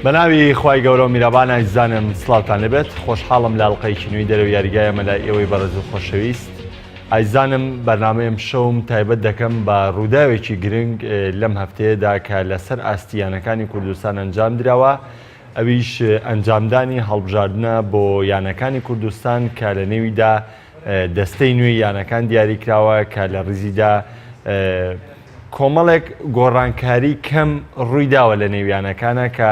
بەناوی خوای گەورە و میرەبان ئازیزانم سڵاوتان لێبێت خۆشحاڵم لە ئەڵقەیەکی نوێی دەرەوەی یاریگای ئەمە لای ئێوەی بەڕێز و خۆشەویست ئازیزانم بەرنامەی ئەمشەوم تایبەت دەکەم بە ڕووداوێکی گرنگ لەم هەفتەیەدا کە لەسەر ئاستی یانەکانی کوردستان ئەنجام دراوە ئەویش ئەنجامدانی هەڵبژاردنە بۆ یانەکانی کوردستان کە لە نێویدا دەستەی نوێی یانەکان دیاری کراوە کە لە ڕیزیدا کۆمەڵێک گۆڕانکاری کەم ڕووی داوە لە نێو یانەکانە کە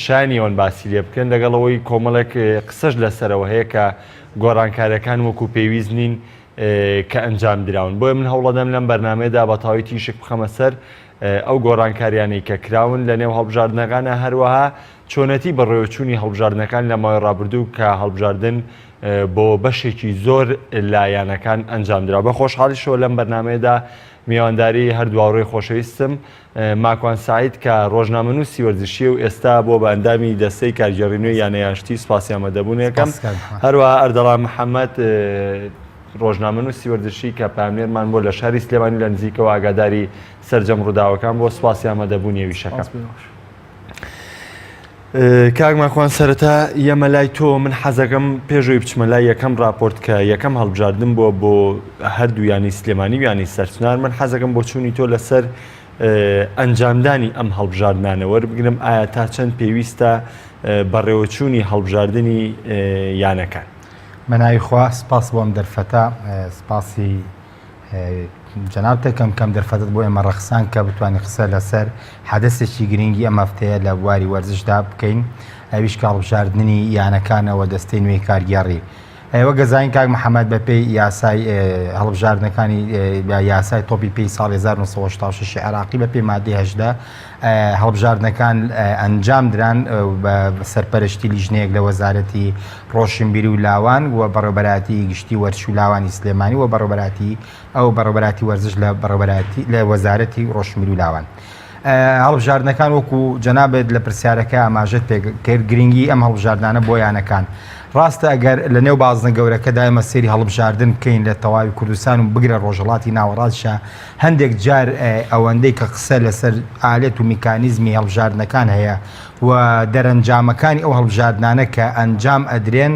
شایانی ئەوەن باسی لێ بکەن لەگەڵ ئەوەی کۆمەڵێک قسەش لەسەرەوە هەیە کە گۆڕانکاریەکان وەکو پێویست نین کە ئەنجام دراون بۆیە من هەوڵەدەم لەم بەرنمەیەدا بە تەواوی تیشک بخەمە سەر ئەو گۆڕانکاریانەی کە کراون لە نێو هەڵبژاردنەکانە هەروەها چۆنەتی بەڕێوەچوونی هەڵبژاردنەکان لە ماوەی ڕابردوو کە هەڵبژاردن بۆ بەشێکی زۆر لە یانەکان ئەنجامدرا بە خۆشحاڵیشەوە لەم بەرنمەیەدا میوانداری هەردوو هاوڕێی خۆشەویستم ماکوان سەعید کە ڕۆژنامەنووسی وەرزشییە و ئێستا بووە بە ئەندامی دەستەی کارگێڕی نوێی یانەی ئاشتی سوپاسی ئامادەبوونێکم سپاس کاک محەمەد. هەروەها ئەردەڵان محەمەد ڕۆژنامەنووسی وەرزشی کە پەیامنێرمان بووە لە شاری سلێمانی لە نزیکەوە ئاگاداری سەرجەم ڕووداوەکان بووە سوپاسی ئامادەبوونی ئەویشەکەم. سپاس بۆ ئێوەش. کاک ماکوان سەرەتا یەمە لای تۆ من حەزەکەم پێشەوەی بچمە لای یەکەم راپۆرت کە یەکەم هەڵبژاردن بووە بۆ هەردوو یانی سلێمانی و یانی سەرچنار من حەزەکەم بۆ چوونی تۆ لەسەر ئەنجامدانی ئەم هەڵبژاردنانە وەربگرم ئایا تا چەند پێویستە بەڕێوەچوونی هەڵبژاردنی یانەکان؟ بەناوی خوا سپاس بۆ ئەم دەرفەتە سپاسی جەنابت دەکەم کەم دەرفەتت بۆ ئێمە ڕەخسان کە بتوانین قسە لەسەر حەدەسێکی گرنگی ئەم هەفتەیە لە بواری وەرزشدا بکەین ئەویش کە هەڵبژاردنی یانەکانەوە دەستەی نوێی کارگێڕی وەک دەزانین کاک محەممەد بەپێی یاسای هەڵبژاردنەکانی یاسای تۆپی پێی ساڵ 1986 عێراقی بەپێی مادەی 18 هەڵبژاردنەکان ئەنجام دران بە سەرپەرشتی لیژنەیەک لە وەزارەتی ڕۆشنبیری و لاوان و بەڕێوەبەرایەتی گشتی وەرزش و لاوانی سلێمانی و بەڕێوەبەرایەتی ئەو بەڕێوەبەرایەتی وەرزش لە بەڕێوەبەرایەتی لە وەزارەتی ڕۆشنبیری و لاوان. هەڵبژاردنەکان وەکو جەنابت لە پرسیارەکە ئاماژەت پێ کرد گرنگی ئەم هەڵبژاردنانە بۆ یانەکان ڕاستە ئەگەر لە نێو بازنە گەورەکەدا ئێمە سەیری هەڵبژاردن بکەین لە تەواوی کوردستان و بگرە ڕۆژهەڵاتی ناوەڕاستشا هەندێک جار ئەوەندەی کە قسە لەسەر ئالێت و میکانیزمی هەڵبژاردنەکان هەیە و دەرەنجامەکانی ئەو هەڵبژاردنانە کە ئەنجام ئەدرێن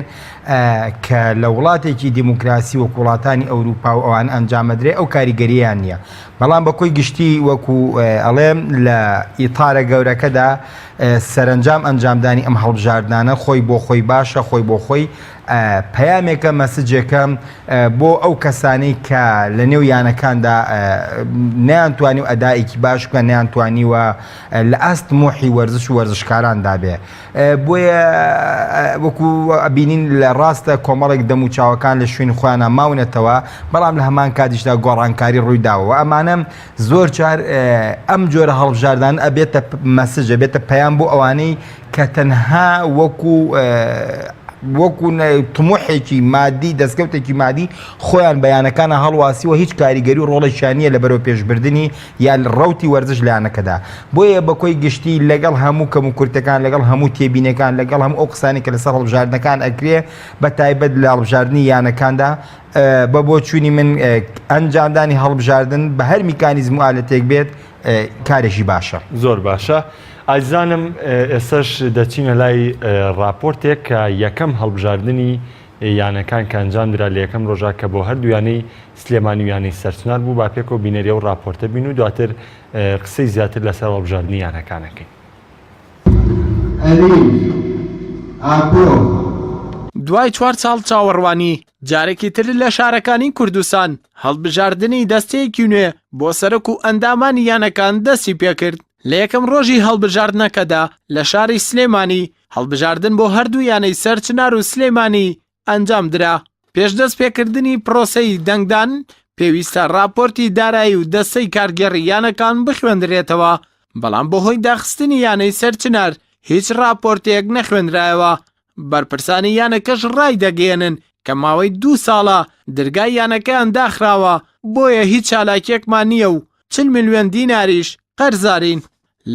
کە لە وڵاتێکی دیموکراسی وەکو وڵاتانی ئەوروپا و ئەوان ئەنجام ئەدرێ ئەو کاریگەرییان نییە بەڵام بە کۆی گشتی وەکو ئەڵێم لە ئیتارە گەورەکەدا سەرەنجام ئەنجامدانی ئەم هەڵبژاردنانە خۆی بۆ خۆی باشە خۆی بۆ خۆی پەیامێکە مەسجێکە بۆ ئەو کەسانەی کە لە نێو یانەکاندا نەیانتوانی و ئەدائێکی باش بکەن نەیانتوانیوە لە ئاست تموحی وەرزش و وەرزشکاراندا بێ بۆیە وەکو ئەبینین لە ڕاستە کۆمەڵێک دەم و چاوەکان لە شوێنی خۆیانە ماونەتەوە بەڵام لە هەمان کاتیشدا گۆڕانکاری ڕووی داوە ئەمانە زۆر جار ئەم جۆرە هەڵبژاردان ئەبێتە message ئەبێتە پەیام بۆ ئەوانەی کە تەنها وەکو وەکو تموحێکی مادی دەستکەوتێکی مادی خۆیان بە یانەکانە هەڵواسیوە هیچ کاریگەری و ڕۆڵێکیان نییە لە بەرەو پێشبردنی یان ڕەوتی وەرزش لە یانەکەدا بۆیە بە کۆی گشتی لەگەڵ هەموو کەم و کورتەکان لەگەڵ هەموو تێبینەکان لەگەڵ هەموو ئەو قسانی کە لەسەر هەڵبژاردنەکان ئەکرێ بە تایبەت لە هەڵبژاردنی یانەکاندا بە بۆچوونی من ئەنجامدانی هەڵبژاردن بە هەر میکانیزم و ئالەتێک بێت کارێکی باشە. زۆر باشە ئازیزانم ئێستاش دەچینە لای ڕاپۆرتێک کە یەکەم هەڵبژاردنی یانەکان کە ئەنجام درا لە یەکەم ڕۆژا کە بۆ هەردوو یانەی سلێمانی و یانەی سەرچنار بوو با پێکەوە بینەری ئەو ڕاپۆرتە بین و دواتر قسەی زیاتر لەسەر هەڵبژاردنی یانەکان ئەکەین. ئەرین ئاکۆ. دوای چوار ساڵ چاوەڕوانی، جارێکی تر لە شارەکانی کوردستان هەڵبژاردنی دەستەیەکی نوێ بۆ سەرۆک و ئەندامانی یانەکان دەستی پێکرد. لە یەکەم ڕۆژی هەڵبژاردنەکەدا لە شاری سلێمانی، هەڵبژاردن بۆ هەردوو یانەی سەرچنار و سلێمانی ئەنجامدرا. پێش دەستپێکردنی پرۆسەی دەنگدان، پێویستە ڕاپۆرتی دارایی و دەستەی کارگێڕی یانەکان بخوێندرێتەوە، بەڵام بەهۆی داخستنی یانەی سەرچنار هیچ ڕاپۆرتێک نەخوێنرایەوە، بەرپرسانی یانەکەش ڕایدەگەیەنن کە ماوەی دوو ساڵە درگای یانەکەیان داخراوە، بۆیە هیچ چالاکییەکمان نییە و 40 ملیۆن دیناریش قەرزارین.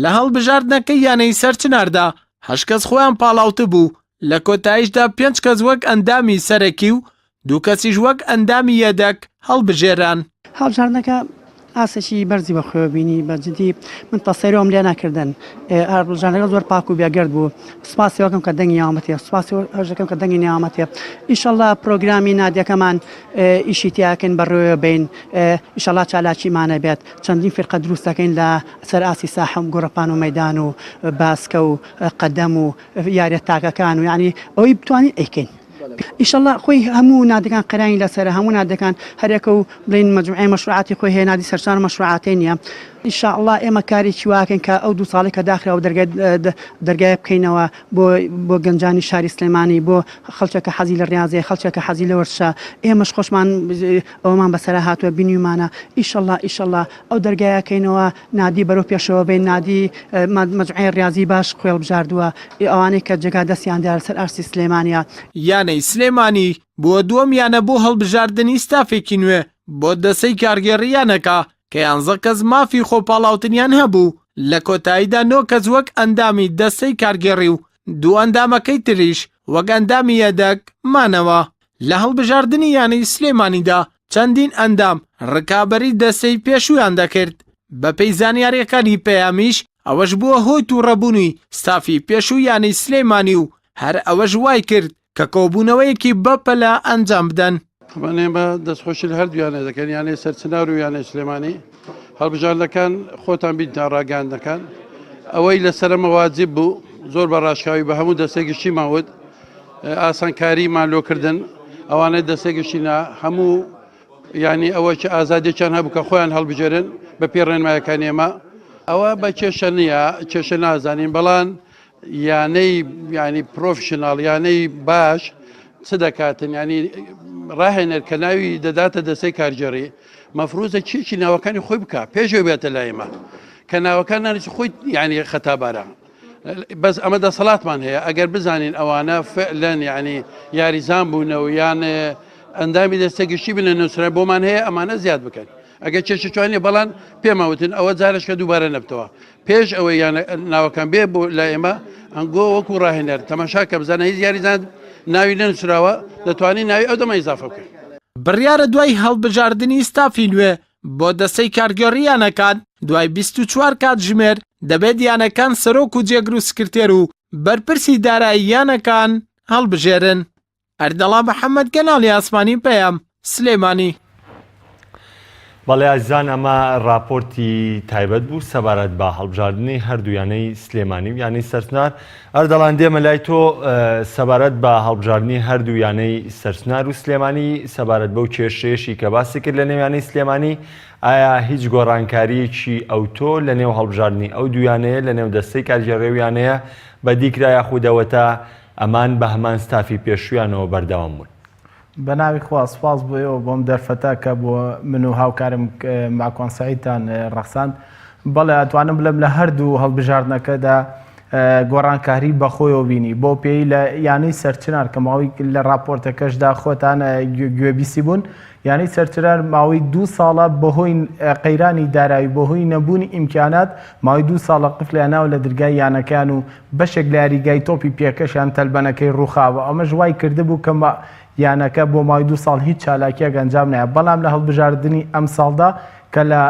لە هەڵبژاردنەکەی یانەی سەرچناردا هەشت کەس خۆیان پاڵاوتبوو، لە کۆتاییشدا پێنج کەس وەک ئەندامی سەرەکی و دوو کەسیش وەک ئەندامی یەدەک هەڵبژێران. هەڵبژاردنەکە. ئاستێکی بەرزی بە خۆیەوە بینی بە جدی من تەسەیرەوەم لێ نەکردن هەڵبژاردنەکە زۆر پاک و بێگەرد بوو سوپاسی ئەوەکەم کە دەنگی یاومەتێ سوپاسی ئەوەش دەکەم کە دەنگی نەیاومەتێ ئیشەڵا پرۆگرامی نادیەکەمان ئیشی تیاکەین بەڕێوە بین ئیشەڵا چالاکیمانە بێت چەندین فیرقە دروست دەکەین لە سەر ئاستی ساحەم گۆڕەپان و مەدان و باسکە و قەدەم و یاریە تاکەکان و یعنی ئەوەی بتوانین ئەیکەین. ئیشەڵا خۆی هەموو نادیەکان قەرانی لەسەرە هەموو نادیەکان هەرێکە و بڵێین مەجموعەی مەشروعاتی خۆی هەیە نادی سەرچان مەشروعاتەی نییە ئیشاڵا ئێمە کارێکی واکەین کە ئەو دوو ساڵی کە داخراوە دەرگای دەرگایە بکەینەوە بۆ بۆ گەنجانی شاری سلێمانی بۆ خەڵکێک کە حەزی لە ڕیازەیە خەڵکێک کە حەزی لە وەرزشە ئێمەش خۆشمان ئەوەمان بەسەرا هاتووە بینیومانە ئیشەڵا ئیشەڵا ئەو دەرگایە کەینەوە نادی بەرەو پێشەوە بین نادی مەجموعەی ڕیازی باش خۆی هەڵبژاردووە ئەوانەی کە جێگا دەستیان دیارە سەر ئاستی سلێمانیە. یانەی سلێمانی بووە دووەم یانە بۆ هەڵبژاردنی ستافێکی نوێ بۆ دەستەی کارگێڕی یانەکە کە یانزە کەس مافی خۆپاڵاوتنیان هەبوو، لە کۆتاییدا نۆ کەس وەک ئەندامی دەستەی کارگێڕی و دوو ئەندامەکەی تریش وەک ئەندامی یەدەگ مانەوە. لە هەڵبژاردنی یانەی سلێمانیدا چەندین ئەندام ڕکابەری دەستەی پێشوویان دەکرد، بەپێی زانیارییەکانی پەیامیش ئەوەش بووە هۆی تووڕەبوونی ستافی پێشووی یانەی سلێمانی و هەر ئەوەش وایکرد کە کۆبوونەوەیەکی بەپەلە ئەنجام بدەن. تەبعەن ئێمە دەستخۆشی لە هەردوو یانە دەکەین، یانەی سەرچنار و یانەی سلێمانی. هەڵبژاردنەکان خۆتان بینتان ڕاگەیاندنەکان. ئەوەی لەسەرمە واجب بوو زۆر بە ڕاشکاوی بە هەموو دەستەی گشتیمان وت، ئاسانکاریمان لۆ کردن. ئەوانەی دەستەی گشتی نا هەموو یعنی ئەوە کە ئازادیەکیان هەبوو کە خۆیان هەڵبژێرن بە پێی ڕێنمایەکانی ئێمە. ئەوە بە کێشە نییە، کێشە نازانین، بەڵام یانەی یانی پرۆفشناڵ یانەی باش چ دەکاتن ینی ڕاهێنەر کە ناوی دەداتە دەسەی کارگێڕی مەفروزە چێکی ناوەکانی خۆی بکە پێشەوە بێتە لایمە کە ناوەکان نانێکی خۆی ینی خەتابارە بەس ئەمە دەسەڵاتمان هەیە ئەگەر بزانین ئەوانە فعلەن ینی یاریزان بوونە و یان ئەندامی دەستە گشتی بنە نووسرا بۆمان هەیە ئەمانە زیاد بکەن ئەگەر کێشە چوانە بەڵام پێماوتن ئەوە جارشکە دووبارە نەبتەوە پێش ئەوەی یانە ناوەکان بێ بۆ لای ئێمە ئەنگۆ وەکو ڕاهێنەر تەماشا کە بزانە هیچ یاریزان ناوی نەنووسراوە دەتوانین ناوی ئەو دەمە ئیزافە بکەین. بڕیارە دوای هەڵبژاردنی ستافی نوێ بۆ دەستەی کارگێڕی یانەکان، دوای 24 کاتژمێر دەبێت یانەکان سەرۆک و جێگر و سکرتێر و بەرپرسی دارایی یانەکان هەڵبژێرن. ئەردەڵان محەمەد کەناڵی ئاسمانی پەیام، سلێمانی. بەڵێ ئازیزان ئەمە راپۆرتی تایبەت بوو سەبارەت بە هەڵبژاردنی هەردوو یانەی سلێمانی و یانەی سەرچنار. ئەردەڵان دێمە لای تۆ سەبارەت بە هەڵبژاردنی هەردوو یانەی سەرچنار و سلێمانی سەبارەت بەو کێشەیەشی کە باسی کرد لە نێو یانەی سلێمانی ئایا هیچ گۆڕانکارییەکی ئەوتۆ لە نێو هەڵبژاردنی ئەو دوو یانەیە لە نێو دەستەی کارگێڕی ئەو یانەیە بەدیکرا یاخود ئەوەتا ئەمان بە هەمان ستافی پێشوویانەوە بەردەوام بوون. بە ناوی خوا سوپاس بۆ ئێوە بۆ ئەم دەرفەتە کە بۆ من و هاوکارم ماکوان سەعیدتان ڕەخساند. بەڵێ ئەتوانم بڵێم لە هەردوو هەڵبژاردنەکەدا گۆڕانکاری بەخۆیەوە بینی بۆ پێی لە یانەی سەرچنار کە ماوەی لە ڕاپۆرتەکەشدا خۆتان گوێبیسی بوون یانەی سەرچنار ماوەی دوو ساڵە بەهۆی قەیرانی دارایی بەهۆی نەبوونی ئیمکانات ماوەی دوو ساڵە قفلیان ناوە لە درگای یانەکەیان و بەشێک لە یاریگای تۆپی پێکەشیان تەلبەنەکەی ڕووخاوە، ئەمەش وای کردبوو کە یانەکە بۆ ماوەی دوو ساڵ هیچ چالاکییەک ئەنجام نایە، بەڵام لە هەڵبژاردنی ئەمساڵدا کە لە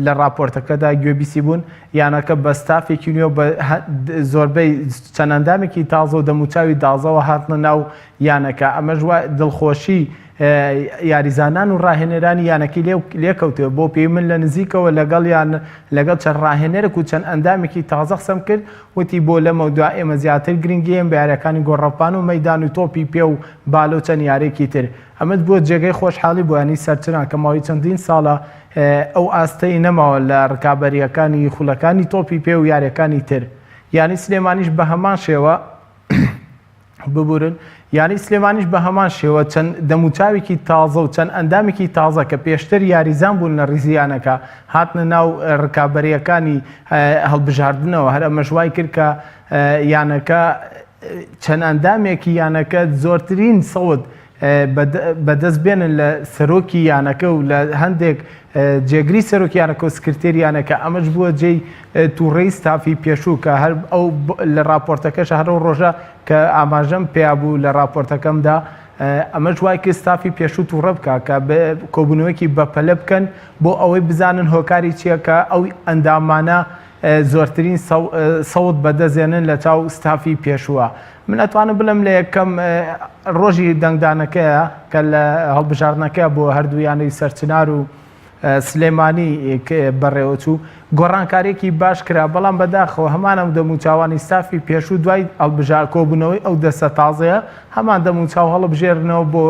لە ڕاپۆرتەکەدا گوێبیسی بوون، یانەکە بە ستافێکی نوێ و بە زۆربەی چەند ئەندامێکی تازە و دەموچاوی دازەوە هاتنە ناو یانەکە، ئەمەش وا دڵخۆشی یاریزانان و ڕاهێنەرانی یانەکەی لێکەوتەوە، بەو پێی من لە نزیکەوە لەگەڵیان لەگەڵ چەند ڕاهێنەرێک و چەند ئەندامێکی تازە قسەم کرد، وتی بۆ لەمەودوا ئێمە زیاتر گرنگیین بە یارییەکانی گۆڕەپان و مەیدان و تۆپی پێ و بالە و چەند یارییەکی تر. ئەمەش بووە جێگەی خۆشحاڵی بۆ یانەی سەرچنار کە ماوەی چەندین ساڵە ئەو ئاستەی نەماوە لە ڕکابەرییەکانی خولەکانی تۆپی پێ و یارییەکانی تر. یانەی سلێمانیش بەهەمان شێوە. ببورن یانەی سلێمانیش بە هەمان شێوە چەند دەموچاوێکی تازە و چەند ئەندامێکی تازە کە پێشتر یاریزان بوون لە ڕیزی یانەکە هاتنە ناو ڕکابەریەکانی هەڵبژاردنەوە هەر ئەمەش وای کرد کە یانەکە چەند ئەندامێکی یانەکە زۆرترین سەوت بەدەست بێنن لە سەرۆکی یانەکە و لە هەندێک جێگری سەرۆکی یانەکە و سکرتێری یانەکە، ئەمەش بووە جێی تووڕەی ستافی پێشوو کە هەر ئەو لە ڕاپۆرتەکەش هەر ئەو ڕۆژە کە ئاماژەم پێیا بوو لە ڕاپۆرتەکەمدا. ئەمەش وای کرد ستافی پێشوو تووڕە بکا کە کۆبوونەوەیەکی بەپەلە بکەن بۆ ئەوەی بزانن هۆکاری چییە کە ئەو ئەندامانە زۆرترین سەوت بەدەستێنن لە چاو ستافی پێشووە. من ئەتوانم بڵێم لە یەکەم ڕۆژی دەنگدانەکەیە کە لە هەڵبژاردنەکە بۆ هەردوو یانەی سەرچنار و سلێمانی بەڕێوەچوو گۆڕانکاریەکی باش کرا بەڵام بەداخەوە هەمان ئەم دەموچاوانی ستافی پێشوو دوای هەڵبژار کۆبوونەوەی ئەو دەستە تازەیە هەمان دەموچاو هەڵبژێرنەوە بۆ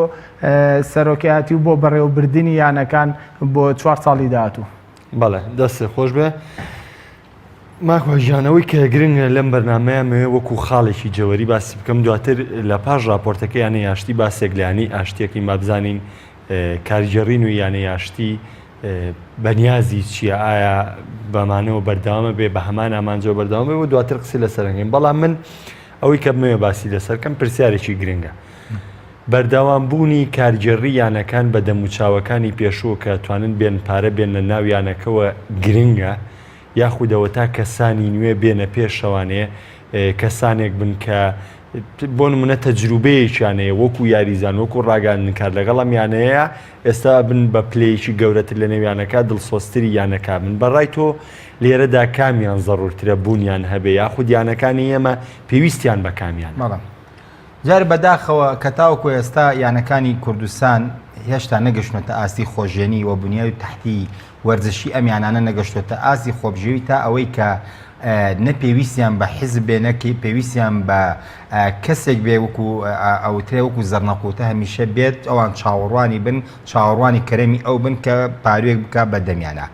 سەرۆکایەتی و بۆ بەڕێوەبردنی یانەکان بۆ چوار ساڵی داهاتوو. بەڵێ دەستت خۆش بێ ماکوا گیان ئەوەی کە گرنگە لەم بەرنمەیە مەوێ وەکو خاڵێکی جەوەری باسی بکەم دواتر لە پاش راپۆرتەکە یانەی ئاشتی باسێک لە یانەی ئاشتیەکەین با بزانین کارگێڕی نوێی یانەی ئاشتی بەنیازی چییە ئایا بەمانەوە بەردەوامە بێ بە هەمان ئامانجەوە بەردەوام بێ و دواتر قسە لەسەرەکەین بەڵام من ئەوەی کە بمەوێ باسی لەسەرکەم پرسیارێکی گرنگە بەردەوام بوونی کارگێڕی یانەکان بە دەموچاوەکانی پێشوو کە توانن بێن پارە بێننە ناو یانەکەوە گرنگە یاخود ئەوەتا کەسانی نوێ بێنە پێشەوانێ کەسانێک بن کە بۆ نمونە تەجروبەیەکیان هەیە وەکو یاریزان وەکو ڕاگەیاندنکار لەگەڵ ئەم یانەیە ئێستا بن بە پلەیەکی گەورەتر لە نێو یانەکە دڵسۆزتری یانەکە بن بەڕای تۆ لێرەدا کامیان زەڕورترە بوونیان هەبێ یاخود یانەکانی ئێمە پێویستیان بە کامیان؟ بەڵێ جار بەداخەوە کە تاوەکو ئێستا یانەکانی کوردستان هێشتا نەگەشتونەتە ئاستی خۆژێنی و بنیای تەحتی وەرزشی ئەم یانانە نەگەشتۆتە ئاستی خۆبژێوی تا ئەوەی کە نە پێویستیان بە حیزب بێ نە پێویستیان بە کەسێک بێ وەکو ئەوترێ وەکو زەرنەقوتە هەمیشە بێت ئەوان چاوەڕوانی بن چاوەڕوانی کەرەمی ئەو بن کە پاروێک بکە بە دەمیانە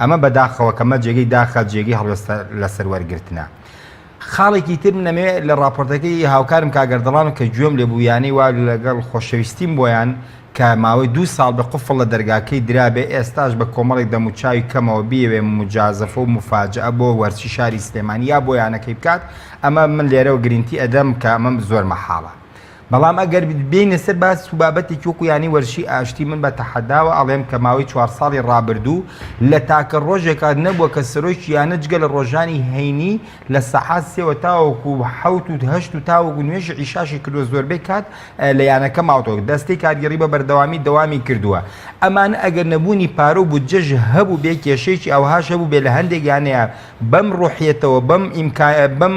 ئەمە بەداخەوە کەمە جێگەی داخە جێگەی هەڵوێستە لەسەر وەرگرتنە. خاڵێکی تر من ئەمەوێ لە ڕاپۆرتەکەی هاوکارم کاک ئەردەڵان کە گوێم لێ بوو یانەی وا لەگەڵ خۆشەویستیم بۆیان کە ماوەی دوو ساڵ بە قوفڵ لە دەرگاکەی درابێ ئێستاش بە کۆمەڵێک دەموچاوی کەمەوە بیەوێ موجازەفە و موفاجەئە بۆ وەرزشی شاری سلێمانی یا بۆ یانەکەی بکات ئەمە من لێرەوە گرینتی ئەدەم کە ئەمە زۆر مەحاڵە. بەڵام ئەگەر بێینە سەر باس و بابەتێکی وەکو یانەی وەرزشی ئاشتی من بە تەحەداوە ئەڵێم کە ماوەی چوار ساڵی ڕابردوو لە تاکە ڕۆژێکا نەبووە کە سەرۆکی یانە جگە لە ڕۆژانی هەینی لە سەعات سێوە تاوەکو حەوت و هەشت و تاوەکو نوێژی عیشاشی کردووە زۆربەی کات لە یانەکە ماوەتەوە دەستەی کارگێڕی بە بەردەوامی دەوامی کردووە ئەمانە ئەگەر نەبوونی پارە و بودجەش هەبوو بێ کێشەیەکی ئەوهاش هەبوو بێ لە هەندێک یانەیە بەم ڕۆحیەتەوە بەم ئیمکا بەم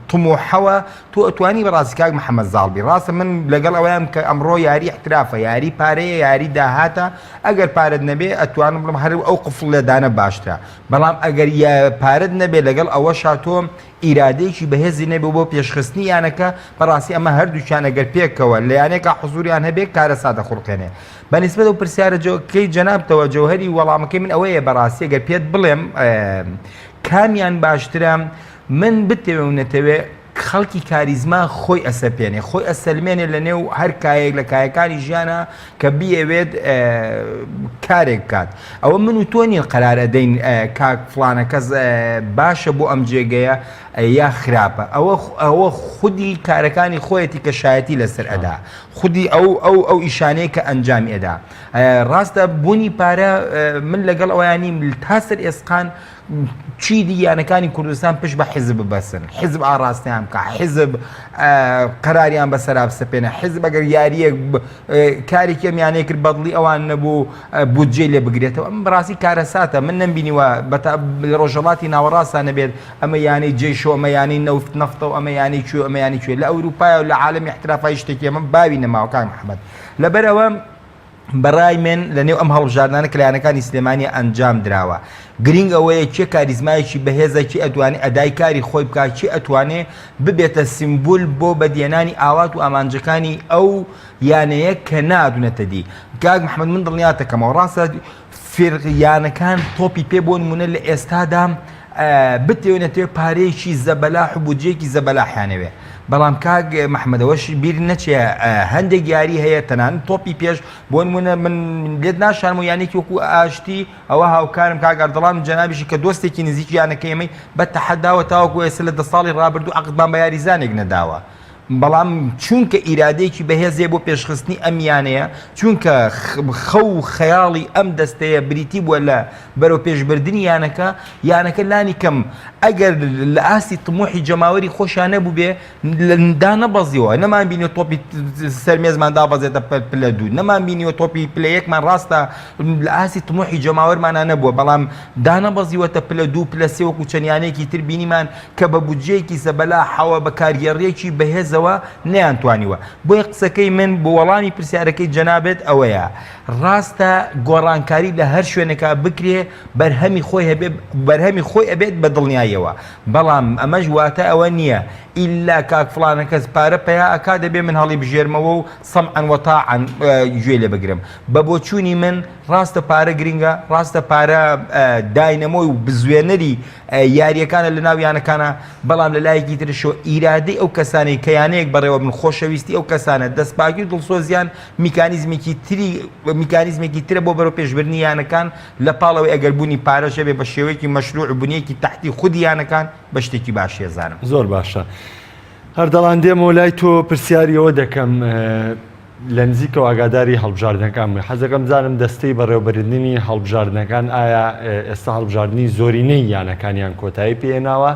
طموحەوە تۆ ئەتوانی بەڕاستی کاک محەمەد زاڵ بی ڕاستە من لەگەڵ ئەوەیام کە ئەمڕۆ یاری احترافە یاری پارەیە یاری داهاتە ئەگەر پارەت نەبێ ئەتوانم بڵێم هەر ئەو قفڵ لێدانە باشترە بەڵام ئەگەر پارەت نەبێ لەگەڵ ئەوەشا تۆ ئیرادەیەکی بەهێزی نەبێ بۆ پێشخستنی یانەکە بەڕاستی ئەمە هەردووکیان ئەگەر پێکەوە لە یانێکا حزوریان هەبێ کارەسات دەخوڵقێنێ بە نیسبەت ئەو پرسیارە کەی جەنابتەوە جەوهەری وەڵامەکەی من ئەوەیە بەڕاستی ئەگەر پێت بڵێم کامیان باشترە من بتەوێ و نەتەوێ خەڵکی کاریزما خۆی ئەسەپێنێ خۆی ئەسەلمێنێ لە نێو هەر کایەک لە کایەکانی ژیانە کە بیەوێت کارێک بکات ئەوە من و تۆ نین قەرار ئەدەین کاک فڵانە کەس باشە بۆ ئەم جێگەیە یا خراپە ئەوە ئەوە خودی کارەکانی خۆیەتی کە شایەتی لەسەر ئەدا خودی ئەو ئەو ئەو ئیشانەیە کە ئەنجامی ئەدا ڕاستە بوونی پارە من لەگەڵ ئەویان نیم تا سەر ئێسقان چیدی یانەکانی کوردستان پشت بە حیزب ببەسن حیزب ئاڕاستەیان بکە حیزب قەراریان بەسەرا بسەپێنە حیزب ئەگەر یاریەک کارێکی ئەم یانەیە کرد بەدڵی ئەوان نەبوو بودجەی لێ بگرێتەوە ئەم بەڕاستی کارەساتە من نەمبینیوە لە ڕۆژهەڵاتی ناوەڕاستە نەبێت ئەمە یانەی جەیشۆ ئەمە یانەی نەوت نەفتە و ئەمە یانەی کوێ ئەمە یانەی کوێ لە ئەوروپایە و لە عالەمی احترافای شتێکی ئەمە باوی نەماوە کاک محەممەد لەبەرئەوە بەڕای من لە نێو ئەم هەڵبژاردنانە کە لە یانەکانی سلێمانی ئەنجام دراوە گرینگ ئەوەیە کێ کاریزمایەکی بەهێزە کێ ئەتوانێ ئەدای کاری خۆی بکات کێ ئەتوانێ ببێتە سیمبول بۆ بەدیهێنانی ئاوات و ئامانجەکانی ئەو یانەیە کە نادونەتە دی کاک محمد من دڵنیاتەکەمەوە ڕاستە فیرق یانەکان تۆپی پێ بۆ نمونە لە ئێستادا بتەوێ نەتەوێ پارەیەکی زەبەلاح و بودجەیەکی زەبەلاحیانەوێ بەڵام کاک محمد ئەوەش بیر نەچێ هەندێک یاری هەیە تەنانەت تۆپی پێش بۆ نمونە من لێت ناشارم و یانێکی وەکو ئاشتی ئەوە هاوکارم کاک ئەردەڵان و جەنابیشی کە دۆستێکی نزیکی یانەکەی ئێمەی بە تەحەداوە تاوەکو ئێستا لە دە ساڵی ڕابردوو عەقدمان بە یاریزانێک نەداوە بەڵام چونکە ئیرادەیەکی بەهێز هەیە بۆ پێشخستنی ئەم یانەیە، چونکە خەو و خەیاڵی ئەم دەستەیە بریتی بووە لە بەرەو پێشبردنی یانەکە، یانەکە لانی کەم ئەگەر لە ئاستی تموحی جەماوەری خۆشیان نەبووبێ دانەبەزیوە، نەمان بینیوە تۆپی سەر مێزمان دابەزێتە پلە دوو، نەمان بینیوە تۆپی پلە یەکمان ڕاستە لە ئاستی تموحی جەماوەرمانا نەبووە، بەڵام دانەبەزیوەتە پلە دوو پلە سێ وەکو چەند یانەیەکی تر بینیمان کە بە بودجەیەکی زەبەلاحەوە بە کارگێڕییەکی بەهێزەوە نەیانتوانیوە. بۆیە قسەکەی من بۆ وەڵامی پرسیارەکەی جەنابت ئەوەیە ڕاستە گۆڕانکاری لە هەر شوێنێکا بکرێ بەرهەمی خۆی هەبێ بەرهەمی خۆی ئەبێت بە دڵنیاییەوە بەڵام ئەمەش واتای ئەوە نییە ئیلا کاک فڵانە کەس پارە پەیا ئەکا دەبێ من هەڵیبژێرمەوە و سەمعەن وەتاعەن گوێ لێ بگرم بە بۆچوونی من ڕاستە پارە گرنگە ڕاستە پارە داینەمۆی و بزوێنەری یارییەکانە لە ناو یانەکانە، بەڵام لە لایەکی ترشەوە ئیرادەی ئەو کەسانەی کە یانەیەک بەڕێوەبن، خۆشەویستی ئەو کەسانە، دەستپاکی و دڵسۆزیان میکانیزمێکی تری میکانیزمێکی ترە بۆ بەرەوپێشبردنی یانەکان، لە پاڵ ئەوەی ئەگەر بوونی پارەش هەبێ بە شێوەیەکی مەشروع و بنیەکی تەحتی خودی یانەکان بە شتێکی باشی ئەزانم. زۆر باشە ئەردەڵان دێمەوە لای تۆ پرسیاری ئەوە دەکەم لە نزیکەوە ئاگاداری هەڵبژاردنەکان بووی، حەزەکەم بزانم دەستەی بەڕێوەبردنی هەڵبژاردنەکان ئایا ئێستا هەڵبژاردنی زۆرینەی یانەکانیان کۆتایی پێهێناوە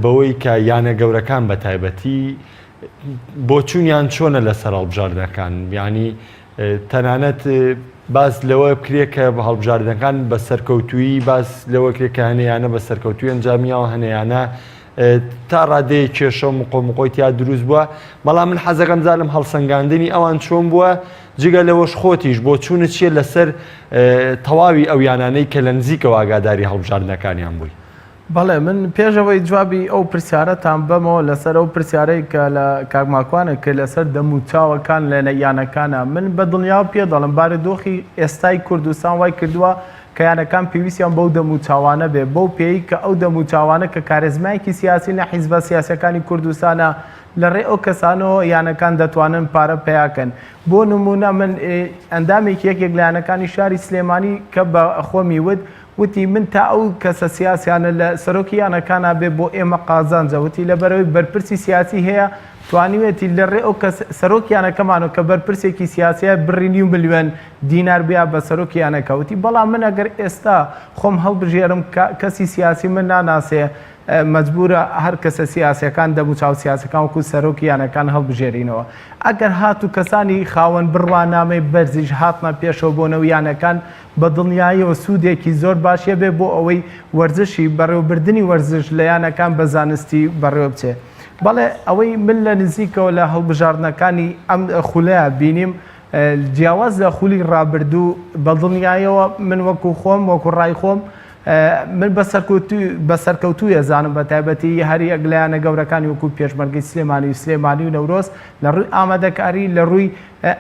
بەوەی کە یانە گەورەکان بە تایبەتی بۆچوونیان چۆنە لەسەر هەڵبژاردنەکان یانی تەنانەت باس لەوە بکرێ کە هەڵبژاردنەکان بە سەرکەوتوویی باس لەوە کرێ کە هەنیانە بە سەرکەوتوی ئەنجامیاوە هەنیانە تا ڕادەیەک کێشە و مقۆ مقۆی تیا دروست بووە، بەڵام من حەزەکەم بزانم هەڵسەنگاندنی ئەوان چۆن بووە، جگە لەوەش خۆتیش بۆچوونت چییە لەسەر تەواوی ئەو یانانەی کە لە نزیکەوە ئاگاداری هەڵبژاردنەکانیان بووی؟ بەڵێ من پێش ئەوەی جوابی ئەو پرسیارەتان بەمەوە لەسەر ئەو پرسیارەی کە لە کاک ماکوانە کرد لەسەر دەموچاوەکان لە یانەکانە من بە دڵنیاوە پێ دەڵێم بارودۆخی ئێستای کوردستان وای کردووە کە یانەکان پێویستیان بەو دەموچاوانە بێ، بەو پێیەی کە ئەو دەموچاوانە کە کارێزمایەکی سیاسین لە حیزبە سیاسیەکانی کوردستانە، لە ڕێی ئەو کەسانەوە یانەکان دەتوانن پارە پەیا کەن. بۆ نموونە من ئەندامێکی یەکێک لە یانەکانی شاری سلێمانی کە بە خۆمی وت، وتی من تا ئەو کەسە سیاسیانە لە سەرۆکی یانەکانا بێ بۆ ئێمە قازانجە، وتی لەبەرئەوەی بەرپرسی سیاسی هەیە توانیوێتی لە ڕێ ئەو کەس سەرۆکی یانەکەمانەوە کە بەرپرسێکی سیاسیە بڕی نیو ملیۆن دینار بیا بە سەرۆکی یانەکە وتی بەڵام من ئەگەر ئێستا خۆم هەڵبژێرم کەسی سیاسی من ناناسێ مەجبورە هەر کەسە سیاسیەکان دەموچاو سیاسەکان وەکو سەرۆکی یانەکان هەڵبژێرینەوە ئەگەر هاتوو کەسانی خاوەن بڕوانامەی بەرزیش هاتنە پێشەوە بۆ نەو یانەکان بە دڵنیاییەوە سوودێکی زۆر باشی هەبێ بۆ ئەوەی وەرزشی بەڕێوەبردنی وەرزش لە یانەکان بە زانستی بەڕێوە بچێ. بەڵێ ئەوەی من لە نزیکەوە لە هەڵبژاردنەکانی ئەم خولەیا بینیم جیاواز لە خولی ڕابردوو بە دڵنیایەوە من وەکو خۆم وەکو ڕای خۆم من بە سەرکەوتوو بە سەرکەوتوو ئەزانم بە تایبەتی هەر یەک لە یانە گەورەکانی وەکو پێشمەرگەی سلێمانی و سلێمانی و نەورۆز لە ڕووی ئامادەکاری لە ڕووی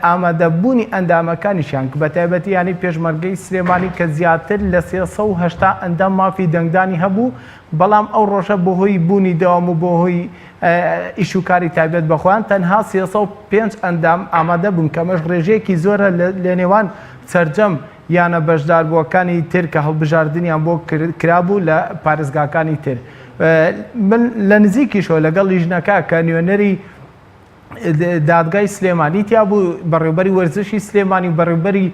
ئامادەبوونی ئەندامەکانیشیان بە تایبەتی یانەی پێشمەرگەی سلێمانی کە زیاتر لە 380 ئەندام مافی دەنگدانی هەبوو بەڵام ئەو ڕۆژە بەهۆی بوونی دەوام و بەهۆی ئیش و کاری تایبەت بە خۆیان تەنها 305 ئەندام ئامادە بوون کە ئەمەش ڕێژەیەکی زۆرە لە نێوان سەرجەم یانە بەشداربووەکانی تر کە هەڵبژاردنیان بۆ کرابوو لە پارێزگاکانی تر. من لە نزیکیشەوە لەگەڵ لیژنەکە کە نوێنەری دادگای سلێمانی تیا بوو بەڕێوبەری وەرزشی سلێمانی و بەڕێوبەری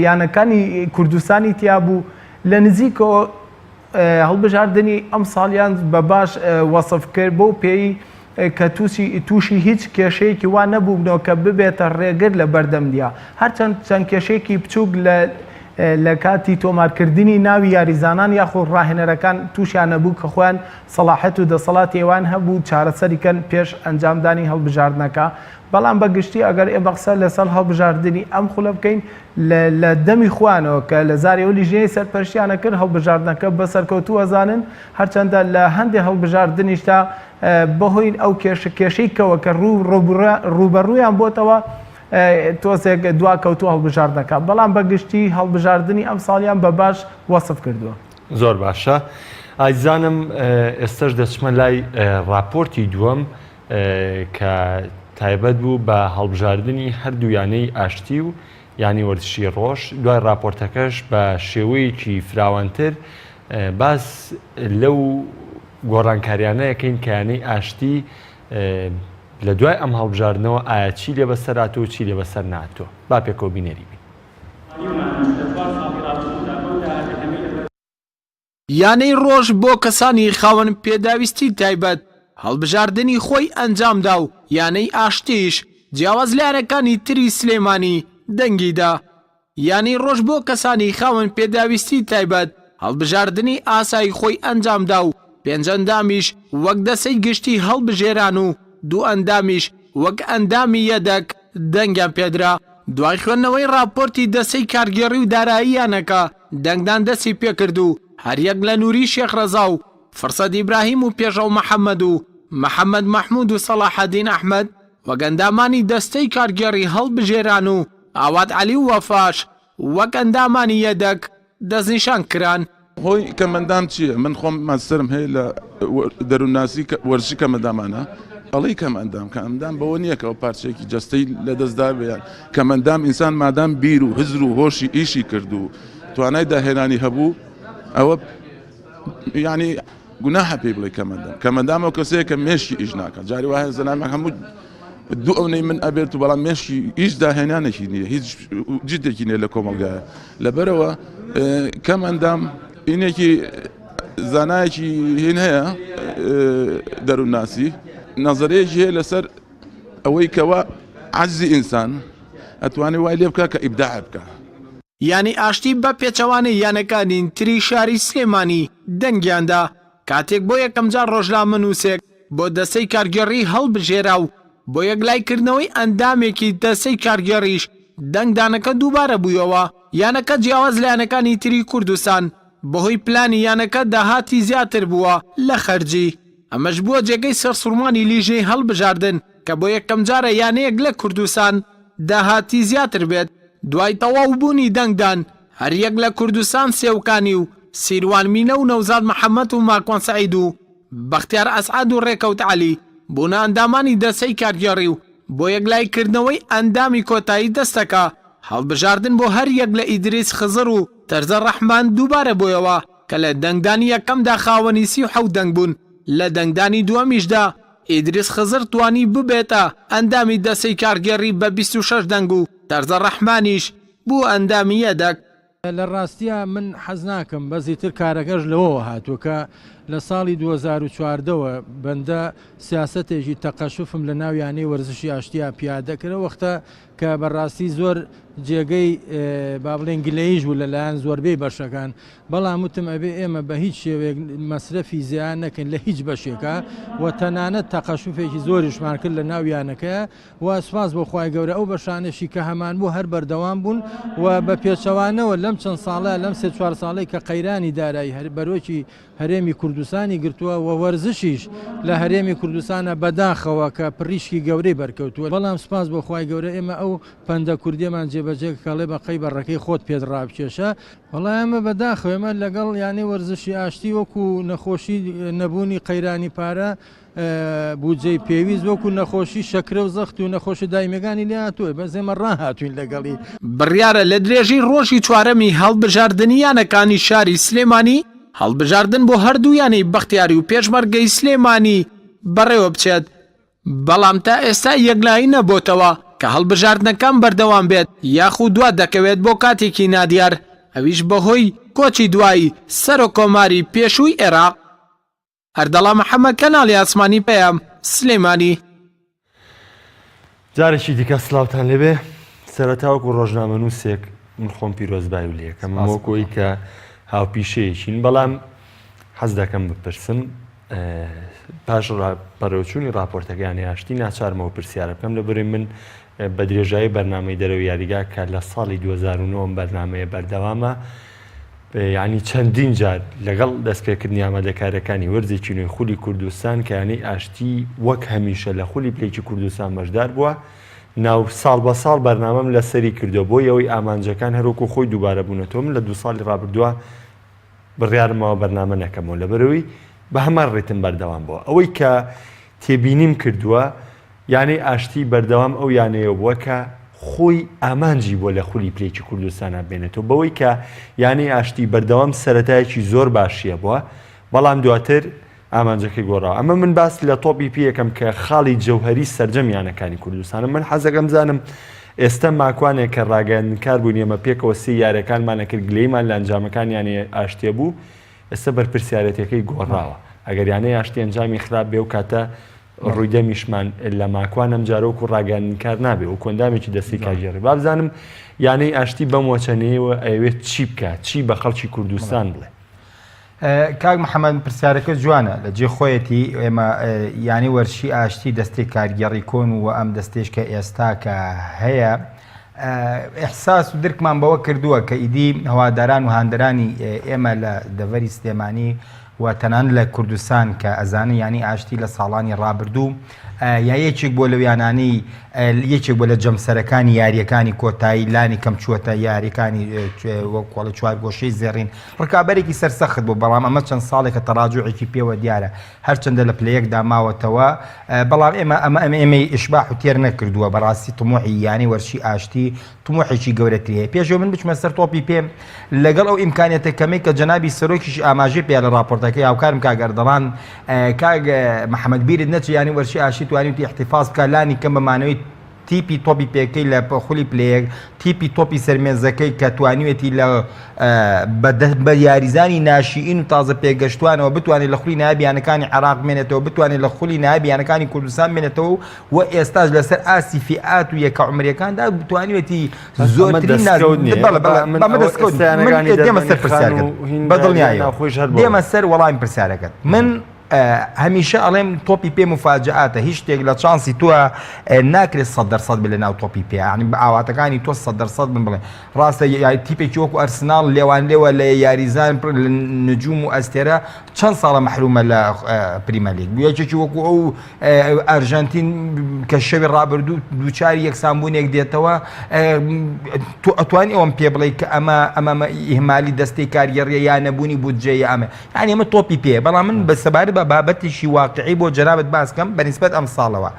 یانەکانی کوردستانی تیا بوو لە نزیکەوە هەڵبژاردنی ئەمساڵیان بە باش وەسف کرد بەو پێی کە تووشی تووشی هیچ کێشەیەکی وا نەبووبنەوە کە ببێتە ڕێگر لە بەردەمدیا هەرچەند چەند کێشەیەکی بچووک لە لە کاتی تۆمارکردنی ناوی یاریزانان یاخود ڕاهێنەرەکان تووشیان نەبوو کە خۆیان سەڵاحەت و دەسەڵاتی ئەوان هەبوو چارەسەری کەن پێش ئەنجامدانی هەڵبژاردنەکە بەڵام بە گشتی ئەگەر ئێمە قسە لەسەر هەڵبژاردنی ئەم خولە بکەین لە دەمی خۆیانەوە کە لە زاری ئەو لیژنەیەی سەرپەرشتیانە کرد هەڵبژاردنەکە بە سەرکەوتوو ئەزانن هەرچەندە لە هەندێ هەڵبژاردنیشدا بەهۆی ئەو کێشە کێشەی کەوە کە ڕوو ڕووبەڕوویان بۆتەوە تۆزێک دواکەوتوو هەڵبژاردنەکە بەڵام بە گشتی هەڵبژاردنی ئەمساڵیان بە باش وەسف کردووە. زۆر باشە ئازیزانم ئێستەش دەچمە لای ڕاپۆرتی دووەم کە تایبەت بوو بە هەڵبژاردنی هەردوو یانەی ئاشتی و یانەی وەرزشی ڕۆژ، دوای ڕاپۆرتەکەش بە شێوەیەکی فراوانتر باس لەو گۆڕانکاریانە ئەکەین کە یانەی ئاشتی لە دوای ئەم هەڵبژاردنەوە ئایا چی لێ بەسەر هاتووە و چی لێ بەسەر نەهاتووە با پێکەوە بینەری بین. یانەی ڕۆژ بۆ کەسانی خاوەن پێداویستی تایبەت هەڵبژاردنی خۆی ئەنجامدا و یانەی ئاشتیش جیاواز لە یانەکانی تری سلێمانی دەنگی دا. یانەی ڕۆژ بۆ کەسانی خاوەن پێداویستی تایبەت هەڵبژاردنی ئاسایی خۆی ئەنجامدا و پێنج ئەندامیش وەک دەستەی گشتی هەڵبژێران و دوو ئەندامیش وەک ئەندامی یەدەک دەنگیان پێدرا. دوای خوێندنەوەی ڕاپۆرتی دەستەی کارگێڕی و دارایی یانەکە، دەنگدان دەستی پێکرد و هەریەک لە نوری شێخ ڕەزا و فرسەت ئیبراهیم و پێشڕەو محەمەد و محەمەد مەحمود و سەڵاحەدین ئەحمەد وەک ئەندامانی دەستەی کارگێڕی هەڵبژێران و ئاوات عەلی و وەفاش وەک ئەندامانی یەدەک دەستنیشان کران. هۆی کەمئەندام چییە؟ من خۆم ماستەرم هەیە لە دەروونناسی وەرزشی کەمئەندامانە، ئەڵێی کەمئەندام، کەمئەندام بەوە نییە کە ئەو پارچەیەکی جەستەی لەدەست دابێ یان کەمئەندام ئینسان مادام بیر و هزر و هۆشی ئیشی کرد و توانای داهێنانی هەبوو ئەوە یانی گوناحە پێی بڵێ کەمئەندام. کەمئەندام ئەو کەسەیە کە مێشکی ئیش ناکات. جاری وایە زەنامێک هەموو دوو ئەونەی من ئەبێت و بەڵام مێشکی هیچ داهێنانێکی نییە هیچ جدێکی نییە لە کۆمەڵگایە لەبەرەوە کەم ئەندام ئینێکی زانایەکی هین هەیە دەروونناسی نەزەرەیەکی هەیە لەسەر ئەوەی کەوا عەجزی ئینسان ئەتوانێت وای لێ بکە کە ئیبداع بکە. یانەی ئاشتی بە پێچەوانەی یانەکانی تری شاری سلێمانی دەنگیاندا، کاتێک بۆ یەکەمجار ڕۆژنامەنووسێک بۆ دەستەی کارگێڕی هەڵبژێرا و بۆ یەکلایکردنەوەی ئەندامێکی دەستەی کارگێڕیش دەنگدانەکە دووبارە بوویەوە، یانەکە جیاواز لە یانەکانی تری کوردستان بەهۆی پلانی یانەکە داهاتی زیاتر بووە لە خەرجی، ئەمەش بووە جێگەی سەرسوڕمانی لیژنەی هەڵبژاردن کە بۆ یەکەمجارە یانەیەک لە کوردستان داهاتی زیاتر بێت. دوای تەواو بوونی دەنگدان هەریەک لە کوردستان سێوکانی و سیروان مینە و نەوزاد محەمەد و ماکوان سەعید و بەختیار ئەسعەد و ڕێکەوت عەلی بوونە ئەندامانی دەستەی کارگێڕی و بۆ یەکلاییکردنەوەی ئەندامی کۆتایی دەستەکە هەڵبژاردن بۆ هەر یەک لە ئیدریس خزر و تەرزە ڕەحمان دووبارە بۆیەوە کە لە دەنگدانی یەکەمدا خاوەنی 37 دەنگ بوون لە دەنگدانی دووەمیشدا ئیدریس خزر توانی ببێتە ئەندامی دەستەی کارگێڕی بە 26 دەنگ و تەرزە ڕەحمانیش بووە ئەندامی یەدەگ. لە ڕاستیا من حەز ناکەم بەس ئیتر کارەکەش لەوەوە هاتووە کە لە ساڵی 2014 وە بەندە سیاسەتێکی تەقەشوفم لە ناو یانەی وەرزشی ئاشتیا پیادە کرد ئەو وەختە کە بە ڕاستی زۆر جێگەی با بڵێن گلەییش بوو لەلایەن زۆربەی بەشەکان بەڵام وتم ئەبێ ئێمە بە هیچ شێوەیەک مەسرەفی زیان نەکەین لە هیچ بەشێکا و تەنانەت تەقەشوفێکی زۆریشمان کرد لە ناو یانەکەیا و سوپاس بۆ خوای گەورە ئەو بەشانەشی کە هەمان بوو هەر بەردەوام بوون و بە پێچەوانەوە لەم چەند ساڵە لەم سێ چوار ساڵەی کە قەیرانی دارایی هەر بەرۆکی هەرێمی کوردستانی گرتووە و وەرزشیش لە هەرێمی کوردستانە بەداخەوە کە پڕیشکی گەورەی بەرکەوتووە بەڵام سوپاس بۆ خوای گەورە ئێمە ئەو پەندە کوردیەمان جێبەجێ کە ئەڵێ بە قەی بەڕەکەی خۆت پێت ڕابکێشە وەڵا ئێمە بەداخەوە ئێمە لەگەڵ یانەی وەرزشی ئاشتی وەکو نەخۆشی نەبوونی قەیرانی پارە بودجەی پێویست وەکو نەخۆشی شەکرە و زەخت و نەخۆشی دایمیەکانی لێ هاتووە بەس ئێمە ڕاهاتوین لەگەڵی. بڕیارە لە درێژەی ڕۆژی چوارەمی هەڵبژاردنی یانەکانی شاری سلێمانی، هەڵبژاردن بۆ هەردوو یانەی بەختیاری و پێشمەرگەی سلێمانی بەڕێوەبچێت، بەڵام تا ئێستا یەکلایی نەبۆتەوە کە هەڵبژاردنەکان بەردەوام بێت یاخود دوا دەکەوێت بۆ کاتێکی نادیار، ئەویش بەهۆی کۆچی دوایی سەرۆککۆماری پێشووی عێراق. ئەردەڵا محەمەد کەناڵی ئاسمانی پەیام، سلێمانی. جارێکی دیکە سلااوان لێبێ سەرەتا وەکو ڕۆژنامەنووسێک من خۆم پیرۆزبایی لەکەم وەکۆی کە هاوپیشەیەکین بەڵام حەز دەکەم بپرسم پاش بەڕێوچوونی راپۆرتەکەیانی ئاشتی ناچارمەوە پرسیارە بکەم لە بەری من بە درێژایی بەرنامەی دەرەوە یاریگا کە لە ساڵی 2009 بەرنمەیە بەردەوامە یانی چەندین جار لەگەڵ دەستپێکردنی ئامادەکارییەکانی وەرزێکی نوێی خولی کوردستان کە یانەی ئاشتی وەک هەمیشە لە خولی پلەیەکی کوردستان بەشدار بووە ناو ساڵ بە ساڵ بەرنامەم لەسەری کردووە بۆ ئەوەی ئامانجەکان هەروەکو خۆی دووبارە بوونەتەوە من لە دوو ساڵی ڕابردووە بڕیارمەوە بەرنامە نەکەمەوە لەبەرەوەی بە هەمان ڕیتم بەردەوام بووە ئەوەی کە تێبینیم کردووە یانەی ئاشتی بەردەوام ئەو یانەیە بووە کە خۆی ئامانجی بووە لە خولی پلەیەکی کوردستانا بێنێتەوە بەوەی کە یانەی ئاشتی بەردەوام سەرەتایەکی زۆر باشیە بووە بەڵام دواتر ئامانجەکەی گۆڕاوە ئەمە من باس لە تۆپی پێ یەکەم کە خاڵی جەوهەری سەرجەم یانەکانی کوردستانە من حەزەکەم زانم. ئێستە ماکوانێک کە ڕاگەیاندنکار بووین ئێمە پێکەوە سێی یاریەکانمان ئەکرد گلەیمان لە ئەنجامەکانی یانەی ئاشتیە بوو ئێستە بەرپرسیارێتیەکەی گۆڕاوە ئەگەر یانەی ئاشتی ئەنجامی خراپ بێ و کاتە ڕووی دەمیشمان لە ماکوان ئەم جارە وەکو ڕاگەیاندنکار نابێ وەکو ئەندامێکی دەستەی کارگێڕی بابزانم یانەی ئاشتی بەم وەچەنەیەوە ئەیەوێت چی بکات چی بە خەڵکی کوردستان بڵێ؟ کاک محەمەد پرسیارەکە جوانە لە جێ خۆیەتی ئێمە یانەی وەرزشی ئاشتی دەستەی کارگێڕی کۆن و ئەم دەستێش کە ئێستا کە هەیە ئیحساس و درکمان بەوە کردووە کە ئیدی هەواداران و هاندەرانی ئێمە لە دەڤەری سلێمانی و تەنانەت لە کوردستان کە ئەزانن یانەی ئاشتی لە ساڵانی ڕابردوو یا یەکێک بووە لەو یانانەی یەکێک بووە لە جەمسەرەکانی یارییەکانی کۆتایی لانی کەم چووەتە یاریەکانی وەکوڵە چوارگۆشەی زێڕین ڕکابەرێکی سەرسەخت بوو بەڵام ئەمە چەند ساڵێکە تەراجوعێکی پێوە دیارە هەرچەندە لە پلە یەکدا ماوەتەوە بەڵام ئێمە ئەمە ئەمە ئێمەی ئیشباح و تێر نەکردووە بەڕاستی طموحی یانەی وەرشی ئاشتی تموحێکی گەورەتری هەیە. پێش ئەوەی من بچمە سەر تۆپی پێ، لەگەڵ ئەو ئیمکانیەتە کەمەی کە جەنابی سەرۆکیش ئاماژەی پێیا لە ڕاپۆرتەکەی هاوکارم کاک ئەردەڵان، کاک محەمەد بیرت نەچێ یانەی وەرشی ئاشتی توانیوتی ئیحتیفاز بکا لانی کەم بە مانەوەی تیپی تۆپی پێکەی لە خولی پلە یەک، تیپی تۆپی سەرمێزەکەی کە توانیوێتی لە بە یاریزانی ناشیئین و تازە پێگەشتوانەوە بتوانێت لە خولی نایابی یانەکانی عێراق بمێنێتەوە، بتوانێت لە خولی نایابی یانەکانی کوردستان بمێنێتەوە و و ئێستاش لەسەر ئاستی فیئات و یەکە عومریەکاندا توانیوێتی زۆرترین دێمە سەر پرسیارەکەت بە دڵنیایەوە دێمە سەر وەڵامی پرسیارەکەت من هەمیشە ئەڵێم تۆپی پێ مفاجئاتە هیچ شتێک لە چانسی تۆ ناکرێت سە دەرسەد بێ لە ناو تۆپی پێ یعنی بە ئاواتەکانی تۆ سە دەرسەد بن بڵێ ڕاستە تیپێکی وەکو ئەرسناڵ لێوان لێوە لە یاریزان پڕ لە نجوم و ئەستێرە چەند ساڵە مەحرومە لە پریمەلیگ یەکێکی وەکو ئەو ئەرژەنتین کە شەوی ڕابردوو دووچاری یەکسانبوونێک دێتەوە تۆ ئەتوانی ئەوم پێ بڵێ کە ئەمە ئەمە ئیهمالی دەستەی کارگێڕیە یا نەبوونی بودجەیە ئەمە یعنی ئەمە تۆپی پێ بەڵام من بە سەبارەت بە بابەتێکی واقعی بۆ جەنابت باس کەم بە نیسبەت ئەم ساڵەوە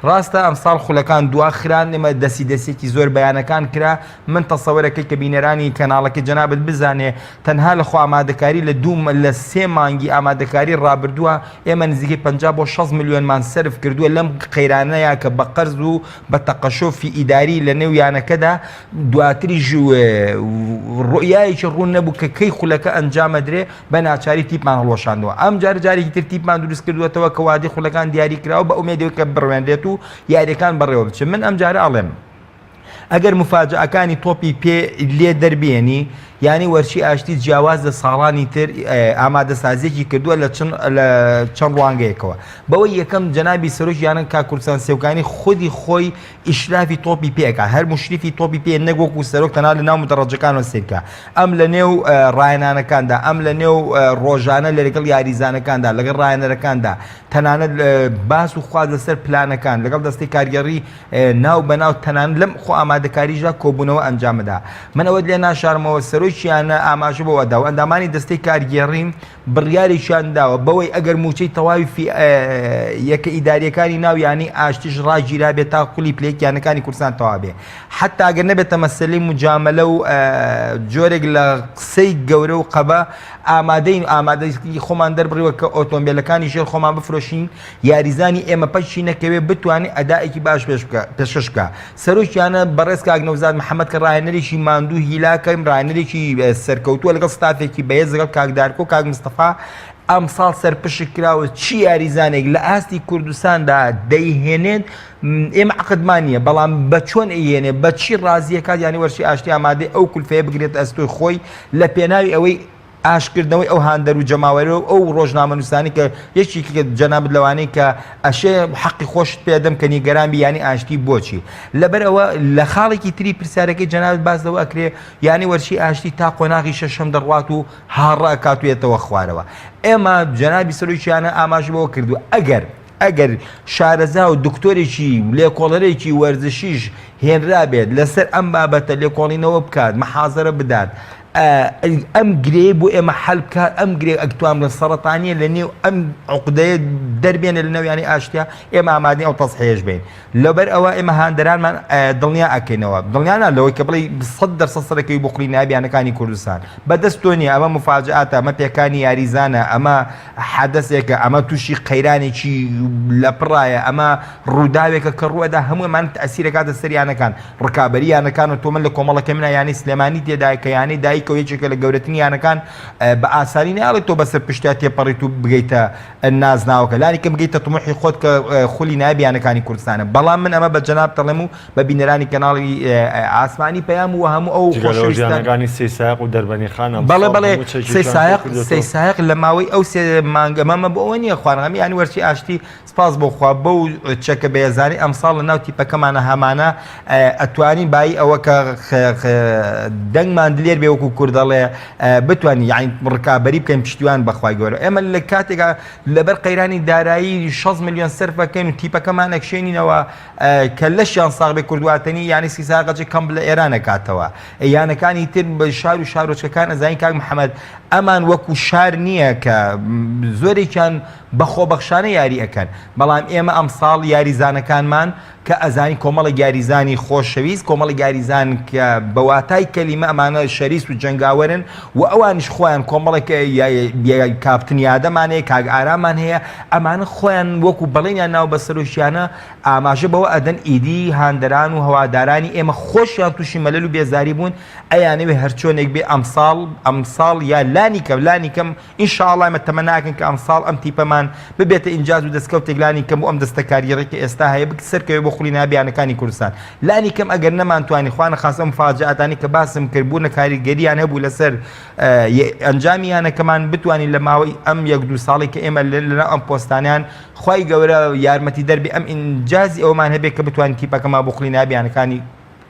ڕاستە ئەمساڵ خولەکان دواخران ئێمە دەسی دەسێکی زۆر بەیانەکان کرا من تەسەوەرەکەی کە بینەرانی کەناڵەکەی جەنابت بزانێ تەنها لە خۆ ئامادەکاری لە دوو لە سێ مانگی ئامادەکاری ڕابردووە ئێمە نزیکەی 50 بۆ 60 ملیۆنمان سەرف کردووە لەم قەیرانەیە کە بە قەرز و بە تەقەشۆفی ئیداری لە نێو یانەکەدا دواتریش ڕوئیایەکی ڕوون نەبوو کە کەی خولەکە ئەنجامەدرێ بە ناچاری تیپمان هەڵوەشاندەوە ئەم جارە جارێکی تر تیپمان دروست کردووەتەوە کە وادەی خولەکان دیاری کراوە بە ئومێدەوە کە بڕوێنرێت و یاریەکان بەڕێوە بچن من ئەم جارە ئەڵێم ئەگەر موفاجەئەکانی تۆپی پێ لێ دەربێنی یانی وەرشی ئاشتی جیاواز لە ساڵانی تر ئامادەسازیەکی کردووە لە چەند لە چەند ڕوانگەیەکەوە بەوەی یەکەم جەنابی سەرۆکی یانە کاک کوردستان سێوکانی خودی خۆی ئیشرافی تۆپی پێ ئەکا هەر موشریفی تۆپی پێ نەک وەکو سەرۆک تەنها لە ناو مدەڕەجەکانەوە سەیر بکا ئەم لە نێو ڕاهێنانەکاندا ئەم لە نێو ڕۆژانە لەگەڵ یاریزانەکاندا لەگەڵ ڕاهێنەرەکاندا تەنانەت باس و خواست لەسەر پلانەکان لەگەڵ دەستەی کارگێڕی ناو بە ناو تەنانەت لەم خۆ ئامادەکاریشدا کۆبوونەوە ئەنجامدا من ئەوەت لێ ناشارمەوە سەرۆکیانە ئاماژە بەوە دا و ئەندامانی دەستەی کارگێڕی بڕیارێکیان داوە بەوەی ئەگەر مووچەی تەواوی فی یەکە ئیداریەکانی ناو یانەی ئاشتیش ڕاگیرابێت تا خولی پلەیەک یانەکانی کوردستان تەواو بێ حتا ئەگەر نەبێتە مەسەلەی مجاملە و جۆرێک لە قسەی گەورە و قەبە ئامادەین ئامادەی خۆمان دەربڕیوە کە ئۆتۆمبیلەکانی ژێر خۆمان بفرۆشین یاریزانی ئێمە پەکی نەکەوێ بتوانێت ئەدائێکی باش پێشکەش بکا. سەرۆکی یانە بەڕێز کاک نەوزاد محەمەد کە ڕاهێنەرێکی ماندوو هیلاکە، ڕاهێنەرێکی سەرکەوتووە لەگەڵ ستافێکی بەهێز لەگەڵ کاک دارکۆ کاک مستەفا ئەمساڵ سەرپشک کراوە چی یاریزانێک لە ئاستی کوردستاندا دەیهێنێت ئێمە عەقدمان نییە بەڵام بە چۆن ئەیهێنێ بە چی ڕازیەکات یانی وەرشی ئاشتی ئامادەی ئەو کولفەیە بگرێت ئەستۆی خۆی لە پێناوی ئەوەی ئاشتکردنەوەی ئەو هاندەر و جەماوەرە و ئەو ڕۆژنامەنووسانەی کە یەکێکی کە جەنابت لەوانەی کە ئەشێ حەقی خۆشت پێدەم کە نیگەران بی یانی ئاشتی بۆچی لەبەر ئەوە لە خاڵێکی تری پرسیارەکەی جەنابت باس لەوە ئەکرێ یانی وەرشی ئاشتی تا قۆناغی شەشەم دەڕوات و هاڕە ئەکات و یەتەوە خوارەوە ئێمە جەنابی سەرۆکیانە ئاماژە بەوە کردووە ئەگەر ئەگەر شارەزا و دکتۆرێکی لێکۆڵەرێکی وەرزشیش هێنرابێت لەسەر ئەم بابەتە لێکۆڵینەوە بکات، محازەرە بدات، ئەم گرێ بۆ ئێمە حەل بکات ئەم گرێ ئەکتوان بڵێن سەرەتانیە لە نێو ئەم عقدەیە دەربێنە لە نێو یانەی ئاشتیا ئێمە ئامادەین ئەو تەزحیەش بین لەبەر ئەوە ئێمە هاندەرانمان دڵنیا ئەکەینەوە دڵنیا نا لەوەی کە بڵێی 100% سەرەکەوی بۆ خولی نایابی یانەکانی کوردستان بەدەست تۆ نییە ئەمە مفاجئاتە ئەمە پێکانی یاریزانە ئەمە حەدەسێکە ئەمە تووشی قەیرانێکی لەپڕایە ئەمە ڕووداوێکە کە ڕووەدا هەموو ئەمانە تەئسیرەکاتە سەر یانەکان ڕکابەری یانەکان و تۆ من لە کۆمەڵەکەی منە یانەی سلێمانی تێدایە کە یانەی دایکە و یەکێکە لە گەورەترین یانەکان بە ئاسانی نایەڵێت تۆ بەسەر پشتیا تێپەڕیت و بگەیتە نازناوەکە لانی کەم بگەیتە تموحی خۆت کە خولی نایابی یانەکانی کوردستانە بەڵام من ئەمە بە جەناب دەڵێم و بە بینەرانی کەناڵی ئاسمانی پەیام و هەموو ئەو جگە لەوەش خۆشەویستان یانەکانی سەیسایەق و دەربەنیخان بەڵێ ئەمساڵ بەڵێ هەموو چەکێکیان سەیسایەق کۆکردۆتەوە. سەیسایەق لە ماوەی ئەو سێ مانگە مەمە بۆ ئەوە نییە خوانغەم یانی وەرچی ئاشتی سپاس بۆ خوا بەو چەکە بەهێزانەی ئەمساڵ لە ناو تیپەکەمانە هەمانە ئەتوانین بایی ئەوە کە دەنگمان دلێر بێ وەکو کورد دەڵێ بتوانین یعنی ڕکابەری بکەین پشتیوان بەخوای گەورە ئێمە لە کاتێکا لەبەر قەیرانی دارایی 6 میلیۆن سەرف بکەین و تیپەکەمان ئەکشێنینەوە کە لەشیان ساغ بێ کوردواتەنی یانی سیساقەچی کەمپ لە ئێران ئەکاتەوە یانەکانی تر بە شار و شارۆچکەکان ئەزانین کاک محەممەد ئەمان وەکو شار نییە کە زۆرێکیان بە خۆبەخشانە یاری ئەکەن بەڵام ئێمە ئەمساڵ یاریزانەکانمان کە ئەزانی کۆمەڵێک یاریزانی خۆشەویست کۆمەڵێک یاریزان کە بە واتای کەلیمە ئەمانە شەریست و جەنگاوەرن و ئەوانیش خۆیان کۆمەڵێک کاپتن یادەمان هەیە کاک ئارامان هەیە ئەمانە خۆیان وەکو بەڵێنیان ناو بە سەرۆکیانە ئاماژە بەوە ئەدەن ئیدی هاندەران و هەوادارانی ئێمە خۆشیان تووشی مەلەل و بێزاری بوون ئەیانەوێ هەرچۆنێک بێ ئەمساڵ ئەمساڵ یا لانی کەم لانی کەم ان شاء اللە ئێمە تەمەنا ئەکەین کە ئەمساڵ ئەم تیپەمان ببێتە ئینجاز و دەستکەوتێک لانی کەم بۆ ئەم دەستە کارگێڕی کە ئێستا هەیە بک سەرکەوێ بۆ خولی نایابی یانەکانی کوردستان لانی کەم ئەگەر نەمانتوانی خوا نەخواستە ئەم مفاجەئاتانەی کە باسم کرد بوونە کاریگەریان هەبوو لەسەر ئەنجامی یانەکەمان بتوانین لە ماوەی ئەم یەک دوو ساڵی کە ئێمە لەناو ئەم پۆستانیان خوای گەورە یارمەتی دەربێ ئەم ئینجازی ئەومان هەبێ کە بتوانین تیپەکەمان بۆ خولی نایابی یانەکانی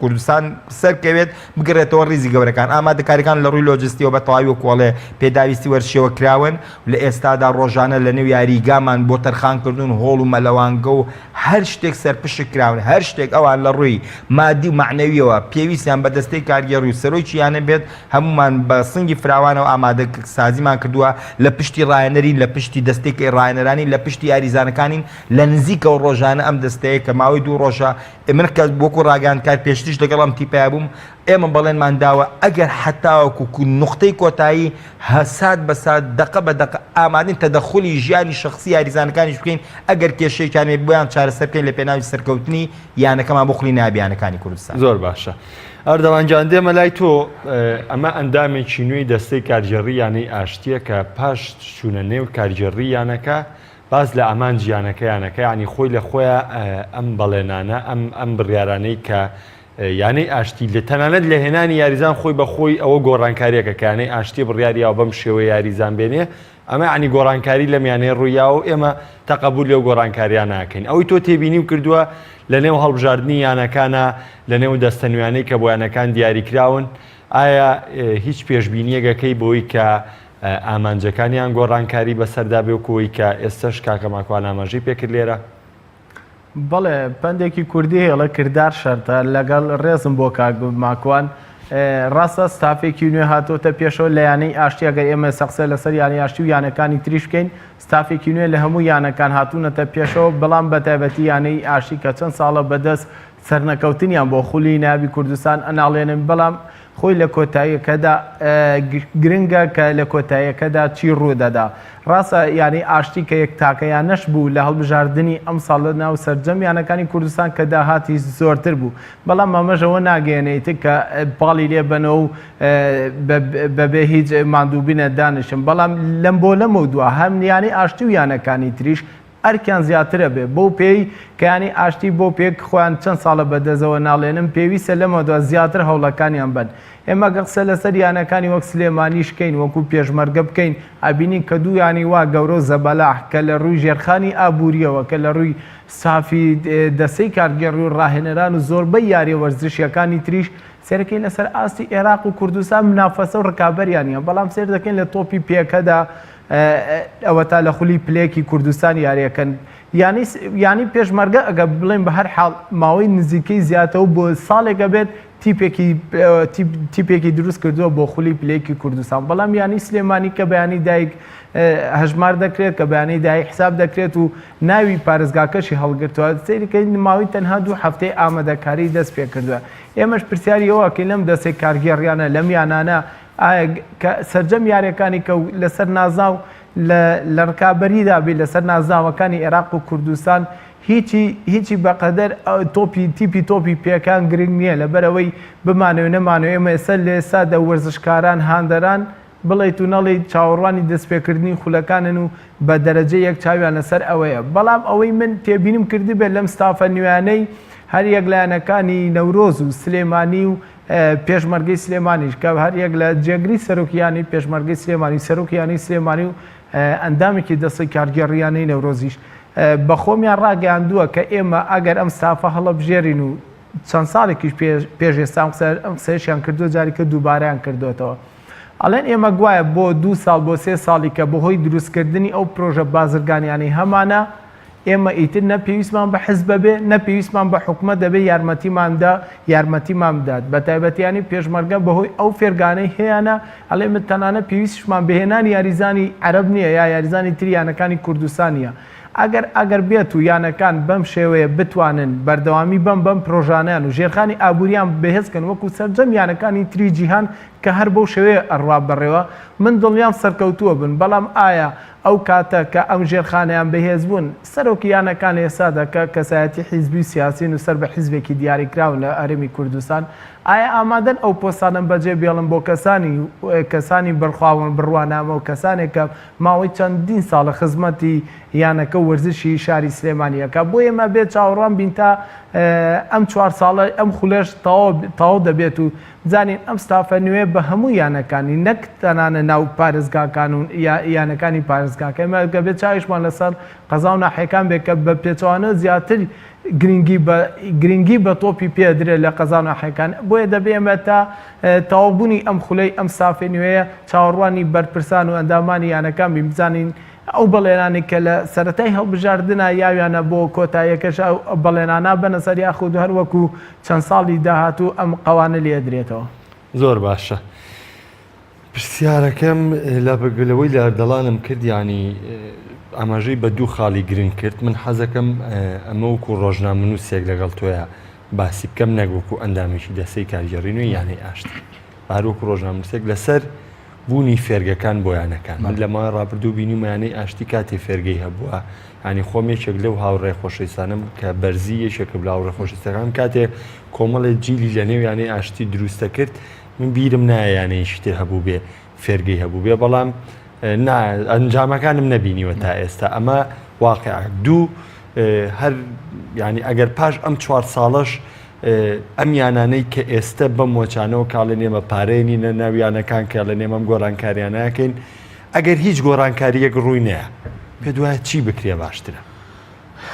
کوردستان سەرکەوێت بگەڕێتەوە ڕیزی گەورەکان. ئامادەکاریەکان لە ڕووی لۆجستیەوە بە تەواوی وەکو ئەڵێ پێداویستی وەرزشیەوە کراون و لە ئێستادا ڕۆژانە لە نێو یاریگامان بۆ تەرخان کردن هۆڵ و مەلەوانگە و هەر شتێک سەرپشک کراون هەر شتێک ئەوان لە ڕووی مادی و مەعنەویەوە پێویستیان بە دەستەی کارگێڕی و سەرۆکی یانە بێت هەموومان بە سنگی فراوانەوە ئامادە سازیمان کردووە لە پشتی ڕاهێنەرین لە پشتی دەستەی ڕاهێنەرانین لە پشتی یاریزانەکانین لە نزیکەوە ڕۆژانە ئەم دەستەیە کە ماوەی دوو ڕۆژە من کە وەکو ڕاگەیاندکار پێشتریش لەگەڵ ئەم تیپەیا بووم، ئێمە بەڵێنمان داوە ئەگەر حەتاوەکو نوقتەی کۆتایی سات بە سات، دەقە بە دەقە ئامادەین تەدەخولی ژیانی شەخسی یاریزانەکانیش بکەین، ئەگەر کێشەیەکیان هەیە بۆیان چارەسەر بکەین لە پێناوی سەرکەوتنی یانەکەمان بۆ خولی نایابی یانەکانی کوردستان. زۆر باشە ئەردەڵان گیان دێمە لای تۆ، ئەمە ئەندامێکی نوێی دەستەی کارگێڕی یانەی ئاشتییە کە پاش چوونە نێو کارگێڕی یانەکە باس لە ئامانجی یانەکە یانەکە یانی خۆی لە خۆیا ئەم بەڵێنانە ئەم ئەم بڕیارانەی کە یانەی ئاشتی لە تەنانەت لە هێنانی یاریزان خۆی بە خۆی ئەوە گۆڕانکاریەکە کە یانەی ئاشتی بڕیاریاوە بەم شێوەیە یاریزان بێنێ ئەمە عنی گۆڕانکاری لەم یانەیە ڕوویاوە و ئێمە تەقەبول لەو گۆڕانکاریان ناکەین ئەوەی تۆ تێبینی و کردووە لە نێو هەڵبژاردنی یانەکانە لە نێو دەستە نوێیانەی کە بۆ یانەکان دیاریکراون ئایا هیچ پێشبینیەکەکەی بۆی کە ئامانجەکانیان گۆڕانکاری بەسەردا بێ وەکو ئەوەی کە ئێستەش کاکە ماکوان ئاماژەی پێکرد لێرە. بەڵێ پەندێکی کوردی هەیە ئەڵێ کردار شەرتە، لەگەڵ ڕێزم بۆ کاک ماکوان ڕاستە ستافێکی نوێ هاتۆتە پێشەوە لە یانەی ئاشتی ئەگەر ئێمە ئێستا قسە لەسەر یانەی ئاشتی و یانەکانی تریش بکەین ستافێکی نوێ لە هەموو یانەکان هاتوونەتە پێشەوە بەڵام بەتایبەتی یانەی ئاشتی کە چەند ساڵە بەدەست سەرنەکەوتنیان بۆ خولی نایابی کوردستان ئەناڵێنن بەڵام خۆی لە کۆتاییەکەدا گرنگە کە لە کۆتاییەکەدا چی ڕوودەدا. ڕاستە یانەی ئاشتی کە یەک تاکە یانەش بوو لە هەڵبژاردنی ئەمساڵ لە ناو سەرجەم یانەکانی کوردستان کە داهاتی زۆرتر بوو، بەڵام ئەمەش ئەوە ناگەیەنێت کە پاڵی لێ بەنەوە و بەبێ هیچ ماندووبینە دانیشن، بەڵام لەم بۆ لەمەودوا هەم یانەی ئاشتی و یانەکانی تریش ئەرکیان زیاترە بێ بەو پێی کە یانەی ئاشتی بەو پێ خۆیان چەند ساڵە بەدەستەوە ناڵێنن پێویستە لەمەودوا زیاتر هەوڵەکانیان بەن ئێمە گەر قسە لەسەر یانەکانی وەک سلێمانیش کەین وەکو پێشمەرگە بکەین ئەبینین کە دوو یانەی وا گەورە و زەبەلاح کە لە ڕووی ژێرخانی ئابووریەوە کە لە ڕووی ستافی دەستەی کارگێڕی و ڕاهێنەران و زۆربەی یاریە وەرزشیەکانی تریش سەیرەکەین لەسەر ئاستی ئێراق و کوردستان منافەسە و ڕکابەریان نیە بەڵام سەیر دەکەین لە تۆپی پێکەدا ئەوەتا لە خولی پلەیەکی کوردستان یاریەکەن. یانەی یانەی پێشمەرگە ئەگەر بڵێن بە هەر حاڵ ماوەی نزیکەی زیاتەوە بۆ ساڵێک ئەبێت تیپێکی تیپێکی دروست کردووە بۆ خولی پلەیەکی کوردستان بەڵام یانەی سلێمانی کە بەیانی دایک هەژمار دەکرێت کە بەیانی دایک حساب دەکرێت و ناوی پارێزگاکەشی هەڵگرتووە سەیرکەین ماوەی تەنها دوو هەفتەی ئامادەکاری دەست پێ کردووە ئێمەش پرسیاری ئەوە ئەکەین لەم دەستەی کارگێڕیانە لەم یانانە ئایا کە سەرجەم یاریەکانی کە لەسەر نازناو لە ڕکابەریدا بێ لەسەر نازناوەکانی عێراق و کوردستان هیچی هیچی بەقەدەر تۆپی تیپی تۆپی پێکان گرنگ نییە لەبەرئەوەی بمانەوێ نەمانەوێ ئێمە ئێستا لە ئێستادا وەرزشکاران هاندەران بڵێیت و نەڵێیت چاوەڕوانی دەستپێکردنی خولەکانن و بە دەرەجە یەک چاویان لەسەر ئەوەیە بەڵام ئەوەی من تێبینیم کردبێت لەم ستافە نوێیانەی هەریەک لایەنەکانی نەورۆز و سلێمانی و پێشمەرگەی سلێمانیش کە هەریەک لە جێگری سەرۆکی یانەی پێشمەرگەی سلێمانی سەرۆکی یانەی سلێمانی و ئەندامێکی دەستەی کارگێڕی یانەی نەورۆزیش بە خۆمیان ڕاگەیاندووە کە ئێمە ئەگەر ئەم ستافە هەڵەبژێرین و چەند ساڵێکیش پێش ئێستا ئەم قسەیەشیان کردووە جارێکە دووبارەیان کردوێتەوە ئەڵێن ئێمە گوایە بۆ دوو ساڵ بۆ سێ ساڵی کە بەهۆی دروستکردنی ئەو پرۆژە بازرگانیانەی هەمانە ئێمە ئیتر نە پێویستمان بە حزب ئەبێ، نە پێویستمان بە حکومەت ئەبێ یارمەتیمان بدا، یارمەتیمان بدات. بە تایبەتی یانی پێشمەرگە بە هۆی ئەو فێرگانەی هەیانە، ئەڵێ ئێمە تەنانەت پێویستیشمان بە هێنانی یاریزانی عەرەب نییە یا یاریزانی تری یانەکانی کوردستان نییە. ئەگەر ئەگەر بێت و یانەکان بەم شێوەیە بتوانن بەردەوامی بەم بەم پرۆژانەیان و ژێرخانی ئابووریان بەهێز کەن وەکوو سەرجەم یانەکانی تری جیهان کە هەر بەو شێوەیە ئەڕوا بەڕێوە، من دڵنیام سەرکەوتوو ئەبن. بەڵام ئایا ئەو کاتە کە ئەم ژێرخانەیان بەهێز بوون، سەرۆکی یانەکان لە ئێستادا کە کەسایەتی حیزبی و سیاسین و سەر بە حیزبێکی دیاریکراون لە هەرێمی کوردستان، ئایا ئامادەن ئەو پۆستانە بەجێ بێڵن بۆ کەسانی کەسانی بڕخاوەن بڕوانامە و کەسانێک کە ماوەی چەندین ساڵە خزمەتی یانەکە و وەرزشی شاری سلێمانی ئەکا؟ بۆ ئێمە بێ چاوەڕوان بین تا ئەم چوار ساڵە ئەم خولەش تەواو دەبێت و بزانین ئەم ستافە نوێ بە هەموو یانەکانی نەک تەنانە ناو پارێزگاکان و یانەکانی پارێزگاکە ئێمە دەبێت چاویشمان لەسەر قەزا و ناحیەکان بێت کە بە پێچەوانەوە زیاتر گرنگی بە گرنگی بە تۆپی پێ درێت لە قەزا و ناحیەکان بۆیە دەبێ ئێمە تا تەواوبوونی ئەم خولەی ئەم ستافی نوێیە چاوەڕوانی بەرپرسان و ئەندامانی یانەکان بین بزانین ئەو بەڵێنانەی کە لە سەرەتای هەڵبژاردنا یاویانە بۆ کۆتاییەکەش ئەو بەڵێنانە بەنە سەر یاخود هەر وەکو چەند ساڵی داهاتوو ئەم قەوانە لێ ئەدرێتەوە. زۆر باشە پرسیارەکەم لە لەوەی لە ئەردەڵانم کرد یانی ئاماژەی بە دوو خاڵی گرنگ کرد من حەزەکەم ئەمە وەکو ڕۆژنامەنووسێک لەگەڵ تۆیا باسی بکەم نەک وەکو ئەندامێکی دەستەی کارگێڕی نوێی یانەی ئاشتی هەر وەکو ڕۆژنامەنووسێک لەسەر بوونی فێرگەکان بۆ یانەکان من لە ماوەی ڕابردوو بینیومە یانەی ئاشتی کاتێ فێرگەی هەبووە ینی خۆم یەکێک لەو هاوڕێ خۆشەویستانم کە بەرزی یەکێکە لە هاوڕێ خۆشەویستەکان کاتێ کۆمەڵێ جیلی لە نێو یانەی ئاشتی دروستە کرد من بیرم نایە یانەیەکی تر هەبوو بێ فێرگەی هەبوو بێ بەڵام نا ئەنجامەکانم نەبینیوە تا ئێستا ئەمە واقع دوو هەر ینی ئەگەر پاش ئەم چوار ساڵەش ئەم یانانەی کە ئێستە بەم وەچانەوە کاڵێن ئێمە پارەی نینە ناو یانەکان کە لە نێمەم گۆڕانکاریانەکەین ئەگەر هیچ گۆڕانکاریەک ڕووی نەیە پێ دوایە چی بکرێ باشترە؟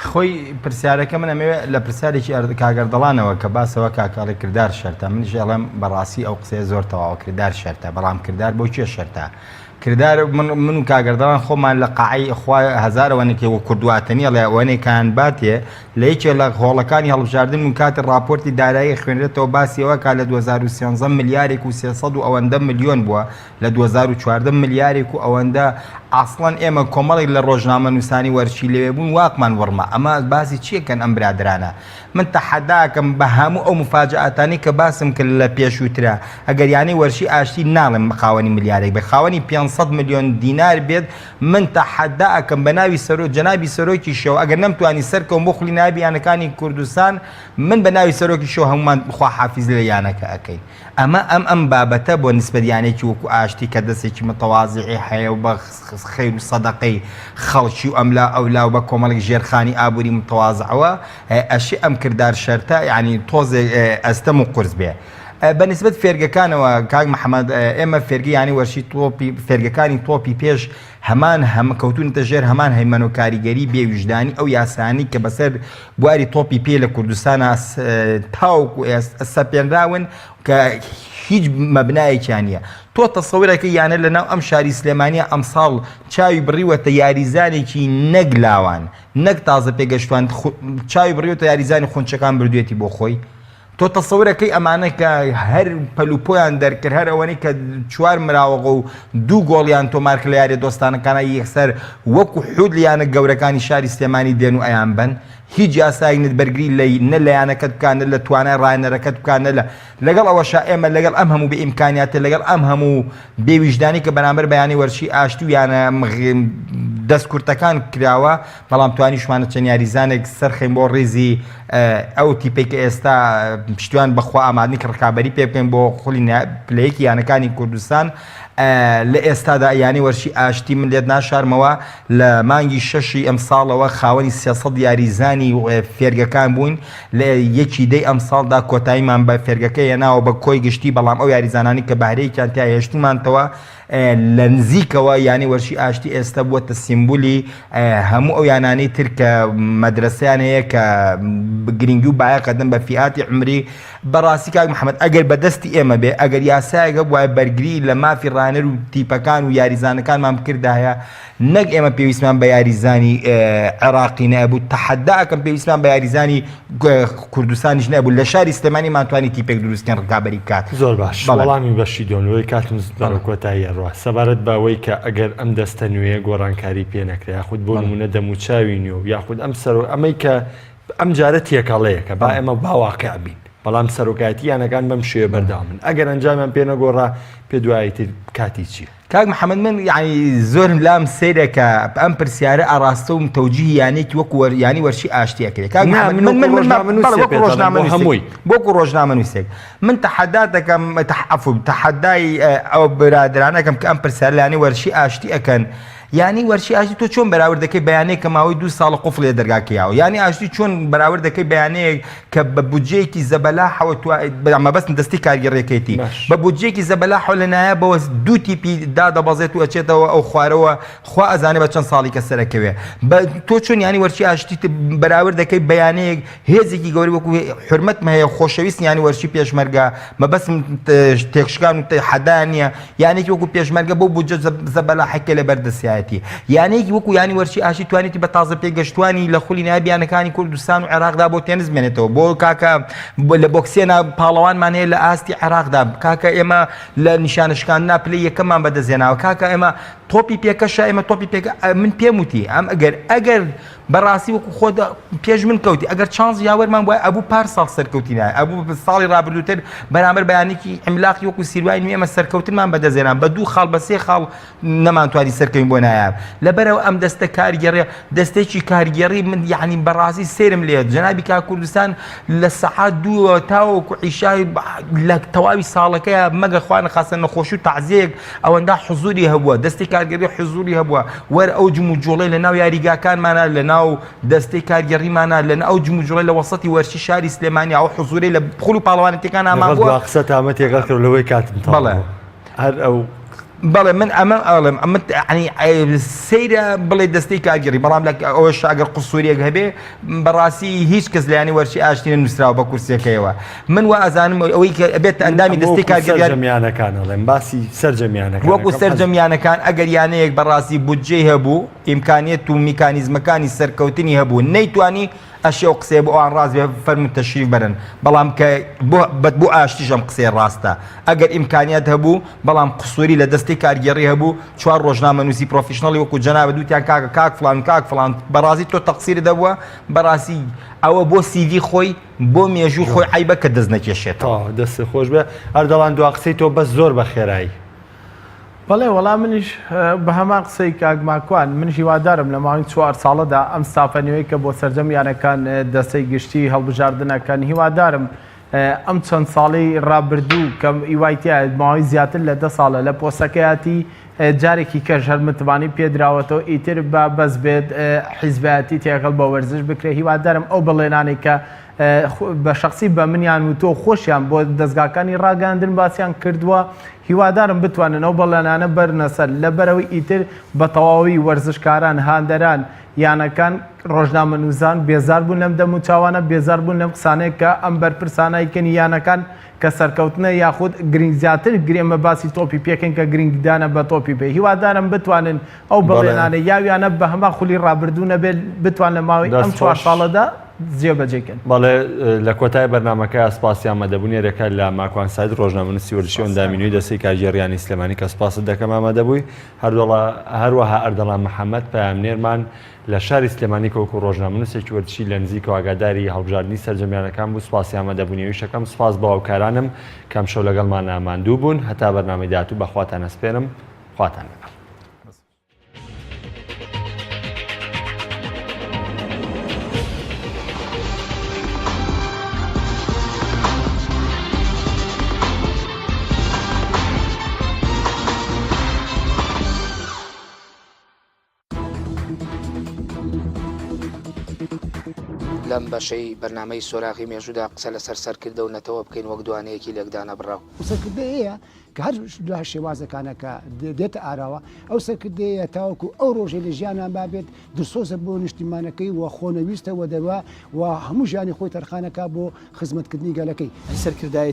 خۆی پرسیارەکە من ئەمەوێ لە پرسیارێکی کاگەردەڵانەوە کە باسەوە کاکاڵی کردار شەرتە منیش ئەڵێم بەڕاستی ئەو قسەیە زۆر تەواوە کردار شەرتە بەڵام کردار بۆ کێ شەرتە کردار من من و کاک ئەردەڵان خۆمان لە قاعەی خوا هەزارەوەنێکی وە کوردواتەنی ئەڵێ وەنێکان باتێ لە یەکێ لە هۆڵەکانی هەڵبژاردن و کاتی ڕاپۆرتی دارایی خوێنرێتەوە باسی ئەوە کا لە 2013 ملیارێک و 300 و ئەوەندە ملیۆن بووە لە 2014 ملیارێک و ئەوەندە ئاسڵەن ئێمە کۆمەڵێک لە ڕۆژنامە نووسانی وەرچی لەوێ بوون واقمان وڕما ئەمە باسی چیەکەن ئەم برادرانە من تەحەداکەم بە هەموو ئەو موفاجەئاتانەی کە باسم کرد لە پێشووترا، ئەگەر یانەی وەرشی ئاشتی ناڵێم خاوەنی ملیارێک بێت، خاوەنی 500 ملیۆن دینار بێت، من تەحەدا ئەکەم بە ناوی سەرۆک جەنابی سەرۆکیشەوە ئەگەر نەمتوانی سەرکەوم بۆ خولی نایابی یانەکانی کوردستان، من بە ناوی سەرۆکیشەوە هەموومان خواحافیز لە یانەکە ئەکەین. ئەمە ئەم ئەم بابەتە بۆ نیسبەت یانەیەکی وەکو ئاشتی کە دەستێکی متەوازیعی هەیە و بە خەیر و سەدەقەی خەڵکی و ئەملا ئەولا و بە کۆمەڵێک ژێرخانی ئابووری متەوازعەوە ئەشێ ئەم کردار شەرتە یانی تۆزێک ئەستەم و قورس بێ. بە نسبەت فێرگەکانەوە کاک محەممەد ئێمە فێرگە یانی وەرشی تۆپی فێرگەکانی تۆپی پێش هەمان هەم کەوتونەتە ژێر هەمان هەیمەنە و کاریگەری بێ ویژدانی ئەو یاسایانەی کە بەسەر بواری تۆپی پێ لە کوردستانا تاوەکو ئێستا سەپێنراون کە هیچ مەبنایەکیان نییە. تۆ تەسەورەکەی یانە لەناو ئەم شاری سلێمانیە ئەمساڵ چاوی بڕیوەتە یاریزانێکی نەک لاوان نەک تازە پێگەشتوان چاوی بڕیوەتە یاریزانی خونچەکان بردوێتی بۆ خۆی تۆ تەسەورەکەی ئەمانە کە هەر پەل و پۆیان دەرکرد هەر ئەوەنەی کە چوار مراوەغە و دوو گۆڵیان تۆمار کرد لە یاریە دۆستانەکانە یەکسەر وەکو حوت لە یانە گەورەکانی شاری سلێمانی دێن و ئەیانبەن هیچ یاسایەک نت بەرگری لە نە لە یانەکەت بکا نە لە توانای ڕاهێنەرەکەت بکا نە لە لەگەڵ ئەوەشا ئێمە لەگەڵ ئەم هەموو بێ ئیمکانیاتە لەگەڵ ئەم هەموو بێ ویژدانی کە بەرامبەر بە یانەی وەرزشی ئاشتی و یانە دەست کورتەکان کراوە بەڵام توانیشمانە چەند یاریزانێک سەرخەین بۆ ڕیزی ئەو تیپەی کە ئێستا پشتیوان بەخوا ئامادەین کە ڕکابەری پێ بکەین بۆ خولی پلەیەکی یانەکانی کوردستان لە ئێستادا یانەی وەرشی ئاشتی من لێت ناشارمەوە لە مانگی شەشی ئەمساڵەوە خاوەنی 300 یاریزانی فێرگەکان بووین لە یەکی دەی ئەمساڵدا کۆتاییمان بە فێرگەکە هێناوە بە کۆی گشتی بەڵام ئەو یاریزانانی کە بەهرەیەکیان تیا هێشتومانتەوە لە نزیکەوە یانەی وەرشی ئاشتی ئێستا بووەتە سیمبولی هەموو ئەو یانانەی تر کە مەدرەسەیان هەیە کە گرنگی و بایەخ ئەدەن بە فیئاتی عومری بەڕاستی کاک محەمەد ئەگەر بە دەستی ئێمە بێ ئەگەر یاسایەک هەبوایە بەرگری لە مافی ڕاهێنەر و تیپەکان و یاریزانەکانمان بکردایە نەک ئێمە پێویستمان بە یاریزانی عێراقی نەبوو تەحەدا ئەکەم پێویستمان بە یاریزانی کوردستانیش نەبوو لە شاری سلێمانی مانتوانی تیپێک دروستکەن ڕکابەری بکات. زۆر باش وەڵامی بەشی دووەم لەوەی کاتم بەرەو کۆتایی ئەڕوا سەبارەت بە ئەوەی کە ئەگەر ئەم دەستە نوێیە گۆڕانکاری پێ نەکرێ یاخود بۆ نموونە دەموچاوی نوێ و یاخود ئەم سەرۆک ئەمەی کە ئەم جارە تێکەڵەیەکە با ئێمە با واقع بین بەڵام سەرۆکایەتی یانەکان بەم شێوە بەردەوامن ئەگەر ئەنجامیان پێ نەگۆڕا پێ دوایی تر کاتی چییە؟ کاک محمد من یعنی زۆرم لام سەیرە کە ئەم پرسیارە ئاڕاستە و تەوجیهی یانەیەکی وەکو وەر یانی وەرشی ئاشتی ئەکرێ کاک نا محمد من من وەکو من من ڕۆژنامەنووسێ بەڵێ وەکو پێت دەڵێم بۆ ڕۆژنامەنووسێک هەمووی وەکو ڕۆژنامەنووسێک من تەحەدا دەکەم تح- عەفو تەحەدای ئەو برادەرانە ئەکەم کە ئەم پرسیارە لە یانەی وەرشی ئاشتی ئەکەن یانی وەرشی ئاشتی تۆ چۆن بەراورد دەکەی بە یانەیەک کە ماوەی دوو ساڵە قوفڵی لە دەرگاکە یاوە یانی ئاشتی چۆن بەراورد دەکەی بە یانەیەک کە بە بودجەیەکی زەبەلاحەوە تو مەبەستم دەستی کارگێڕیەکەیتی باش. بە بودجەیەکی زەبەلاحەوە لە نایابەوە دوو تیپی دادەبەزێت و ئەچێتەوە ئەو خوارەوە خوا ئەزانێ بە چەند ساڵی کە سەرەکەوێ بە تۆ چۆن یانی وەرشی ئاشتی بەراورد دەکەی بە یانەیەک هێزێکی گەورەی وەکو حورمەتم هەیە خۆشەویستم یانی وەرشی پێشمەرگە مەبەستم تێکشکان و حەدا نییە یانێکی وەکو پێشمەرگە بۆ بودجە زەبەلاحێک کە لەبەر دەستیایەتی یانەیەکی وەکو یانی وەرشی ئاشتی توانیتی بە تازە پێگەشتوانی لە خولی نایاب یانەکانی کوردستان و عێراقدا بۆ تێنس بمێنێتەوە بۆ کاکە لە بۆکسێنا پاڵەوانمان هەیە لە ئاستی عێراقدا کاکە ئێمە لە نیشانە شکاندنا پلەی یەکەممان بەدەستهێناوە کاکە ئێمە تۆپی پێکەشە ئێمە تۆپی پێکە من پێم وتی ئەم ئەگەر ئەگەر بەڕاستی وەکو خۆت پێش من کەوتی ئەگەر چانس یاوەرمان بوایە ئەبوو پار ساڵ سەرکەوتینایە ئەبوو ساڵی ڕابردووتر بەرامبەر بەیانێکی عیملاقی وەکو سیروای نوێ ئێمە سەرکەوتنمان بەدەستهێنا بە دوو خاڵ بە سێ خاڵ نەمانتوانی سەرکەوین بۆ نایاب لەبەرەوە ئەم دەستە کارگێڕیە دەستێکی کارگێڕی من یعنی بەڕاستی سەیرم لێ جەنابی کاک کوردستان لە سەعات دووەوە تاوەکو عیشای لە تەواوی ساڵەکەیا مەگەر خوا نەخواستە نەخۆشی و تەعزیەیەک ئەوەندە حزوری هەبووە دەستی کارگەری حزوری هەبووە وەر ئەو جموجوڵەی لە ناو یاریگاکانمانە لە ناو دەستەی کارگێڕیمانە لە ئەو جموجوڵەی لە وەسەتی وەرشی شاری سلێمانی ئەو حزوری لە خول و پاڵەوانێتیەکان ئامان لەگەڵ بووە دوا قسە تامە تێکەڵ کرد لەوەی کاتم تەواو بەڵێ. بوو. هەر ئەو بەڵێ من ئەمە ئەڵێم ئەمە یعنی سەیرە بڵێ دەستەی کارگێڕی بەڵام لە ئەوەش ئەگەر قسوورێک هەبێ بەڕاستی هیچ کەس لە یانەی وەرشی ئاشتی نەنووسراوە بە کورسیەکەیەوە من وا ئەزانم ئەوەی کە ئەبێت ئەندامی دەستەی کارگێڕی سەرجەم یانەکان ئەڵێم باسی سەرجەم یانەکان وەکو سەرجەم یانەکان ئەگەر یانەیەک بەڕاستی بودجەی هەبوو ئیمکانیەت و میکانیزمەکانی سەرکەوتنی هەبوو نەیتوانی ئەشێ ئەو قسەیە بۆ ئەوان ڕاست بێ فەرموون تەشریف بەرن بەڵام کە بۆ بۆ ئاشتیش ئەم قسەیە ڕاستە ئەگەر ئیمکانیات هەبوو بەڵام قسوری لە دەستەی کارگێڕی هەبوو چوار ڕۆژنامەنووسی professional ی وەکو جەنابت وتیان کاکە کاک فڵان و کاک فڵان بەڕازی تۆ تەقسیرت هەبووە بەڕاستی ئەوە بۆ CV خۆی بۆ مێژوو خۆی عەیبە کە دەست نەکێشێتەوە. تەواو دەستت خۆش بێ ئەردەڵان دوا قسەی تۆ بەس زۆر بە خێرایی. بەڵێ وەڵا منیش بە هەمان قسەی کاک ماکوان منیش هیوادارم لە ماوەی چوار ساڵەدا ئەم ستافە نوێی کە بۆ سەرجەم یانەکان دەستەی گشتی هەڵبژاردنەکەن هیوادارم. ئەم چەند ساڵەی ڕابردوو کە ئیوای تیا ماوەی زیاتر لە دە ساڵە لە پۆستەکەیەتی جارێکی کەش هەر متمانەی پێدراوەتەوە ئیتر با بەس بێت حیزبایەتی تێکەڵ بە وەرزش بکرێت هیوادارم ئەو بەڵێنانەی کە بە شەخسی بە منیان وتووە خۆشیان بۆ دەزگاکانی ڕاگەیاندن باسیان کردووە هیوادارم بتوانن ئەو بەڵێنانە بەرنە سەر لەبەرئەوەی ئیتر بە تەواوی وەرزشکاران هاندەران یانەکان ڕۆژنامەنووسان بێزار بوون لەم دەموچاوانە بێزار بوون لەم قسانەی کە ئەم بەرپرسانە ئەیکەن یانەکان کە سەرکەوتنە یاخود گرنگ زیاتر ئێمە باسی تۆپی پێکەین کە گرنگیدانە بە تۆپی پێ هیوادارم بتوانن ئەو بەڵێنانە یاویانە بە هەمان خولی ڕابردوو نەبێت بتوان لە ماوەی ئەم چوار ساڵەدا جێبەجێ کەن. بەڵێ لە کۆتای بەرنامەکە سپاسی ئامادەبوونی هەریەکە لە ماکوان سەعید ڕۆژنامەنووسی وەرزشی و ئەندامی نوێی دەستەی کارگێڕی یانەی سلێمانی کە سپاست دەکەم ئامادەبووی هەروەها ئەردەڵان محەمەد پەیامنێرمان لە شاری سلێمانی کە وەکو ڕۆژنامەنووسێکی وەرزشی لە نزیکەوە ئاگاداری هەڵبژاردنی سەرجەم یانەکان بوو سپاسی ئامادەبوونی ئەویش دەکەم سپاس بۆ هاوکارانم کە ئەمشەو لەگەڵمانا ماندوو بوون هەتا بەرنامەی داهاتوو بە خواتان ئەسپێرم خواتان لەگەڵ. لەم بەشەی بەرنامەی سۆراغی مێژوودا قسە لەسەر سەرکردە و نەتەوە بکەین وەک دوانەیەکی لێکدانەبڕاو. ئەو سەرکردەیەیە کە هەر لە شێوازەکانە کە دێتە ئاراوە، ئەو سەرکردەیەیە تاوەکو ئەو ڕۆژەی لە ژیانان مابێت دڵسۆزە بۆ نیشتیمانەکەی و خۆنەویستە و دەروا و هەموو ژیانی خۆی تەرخانەکا بۆ خزمەتکردنی گەلەکەی. سەرکردایەتی.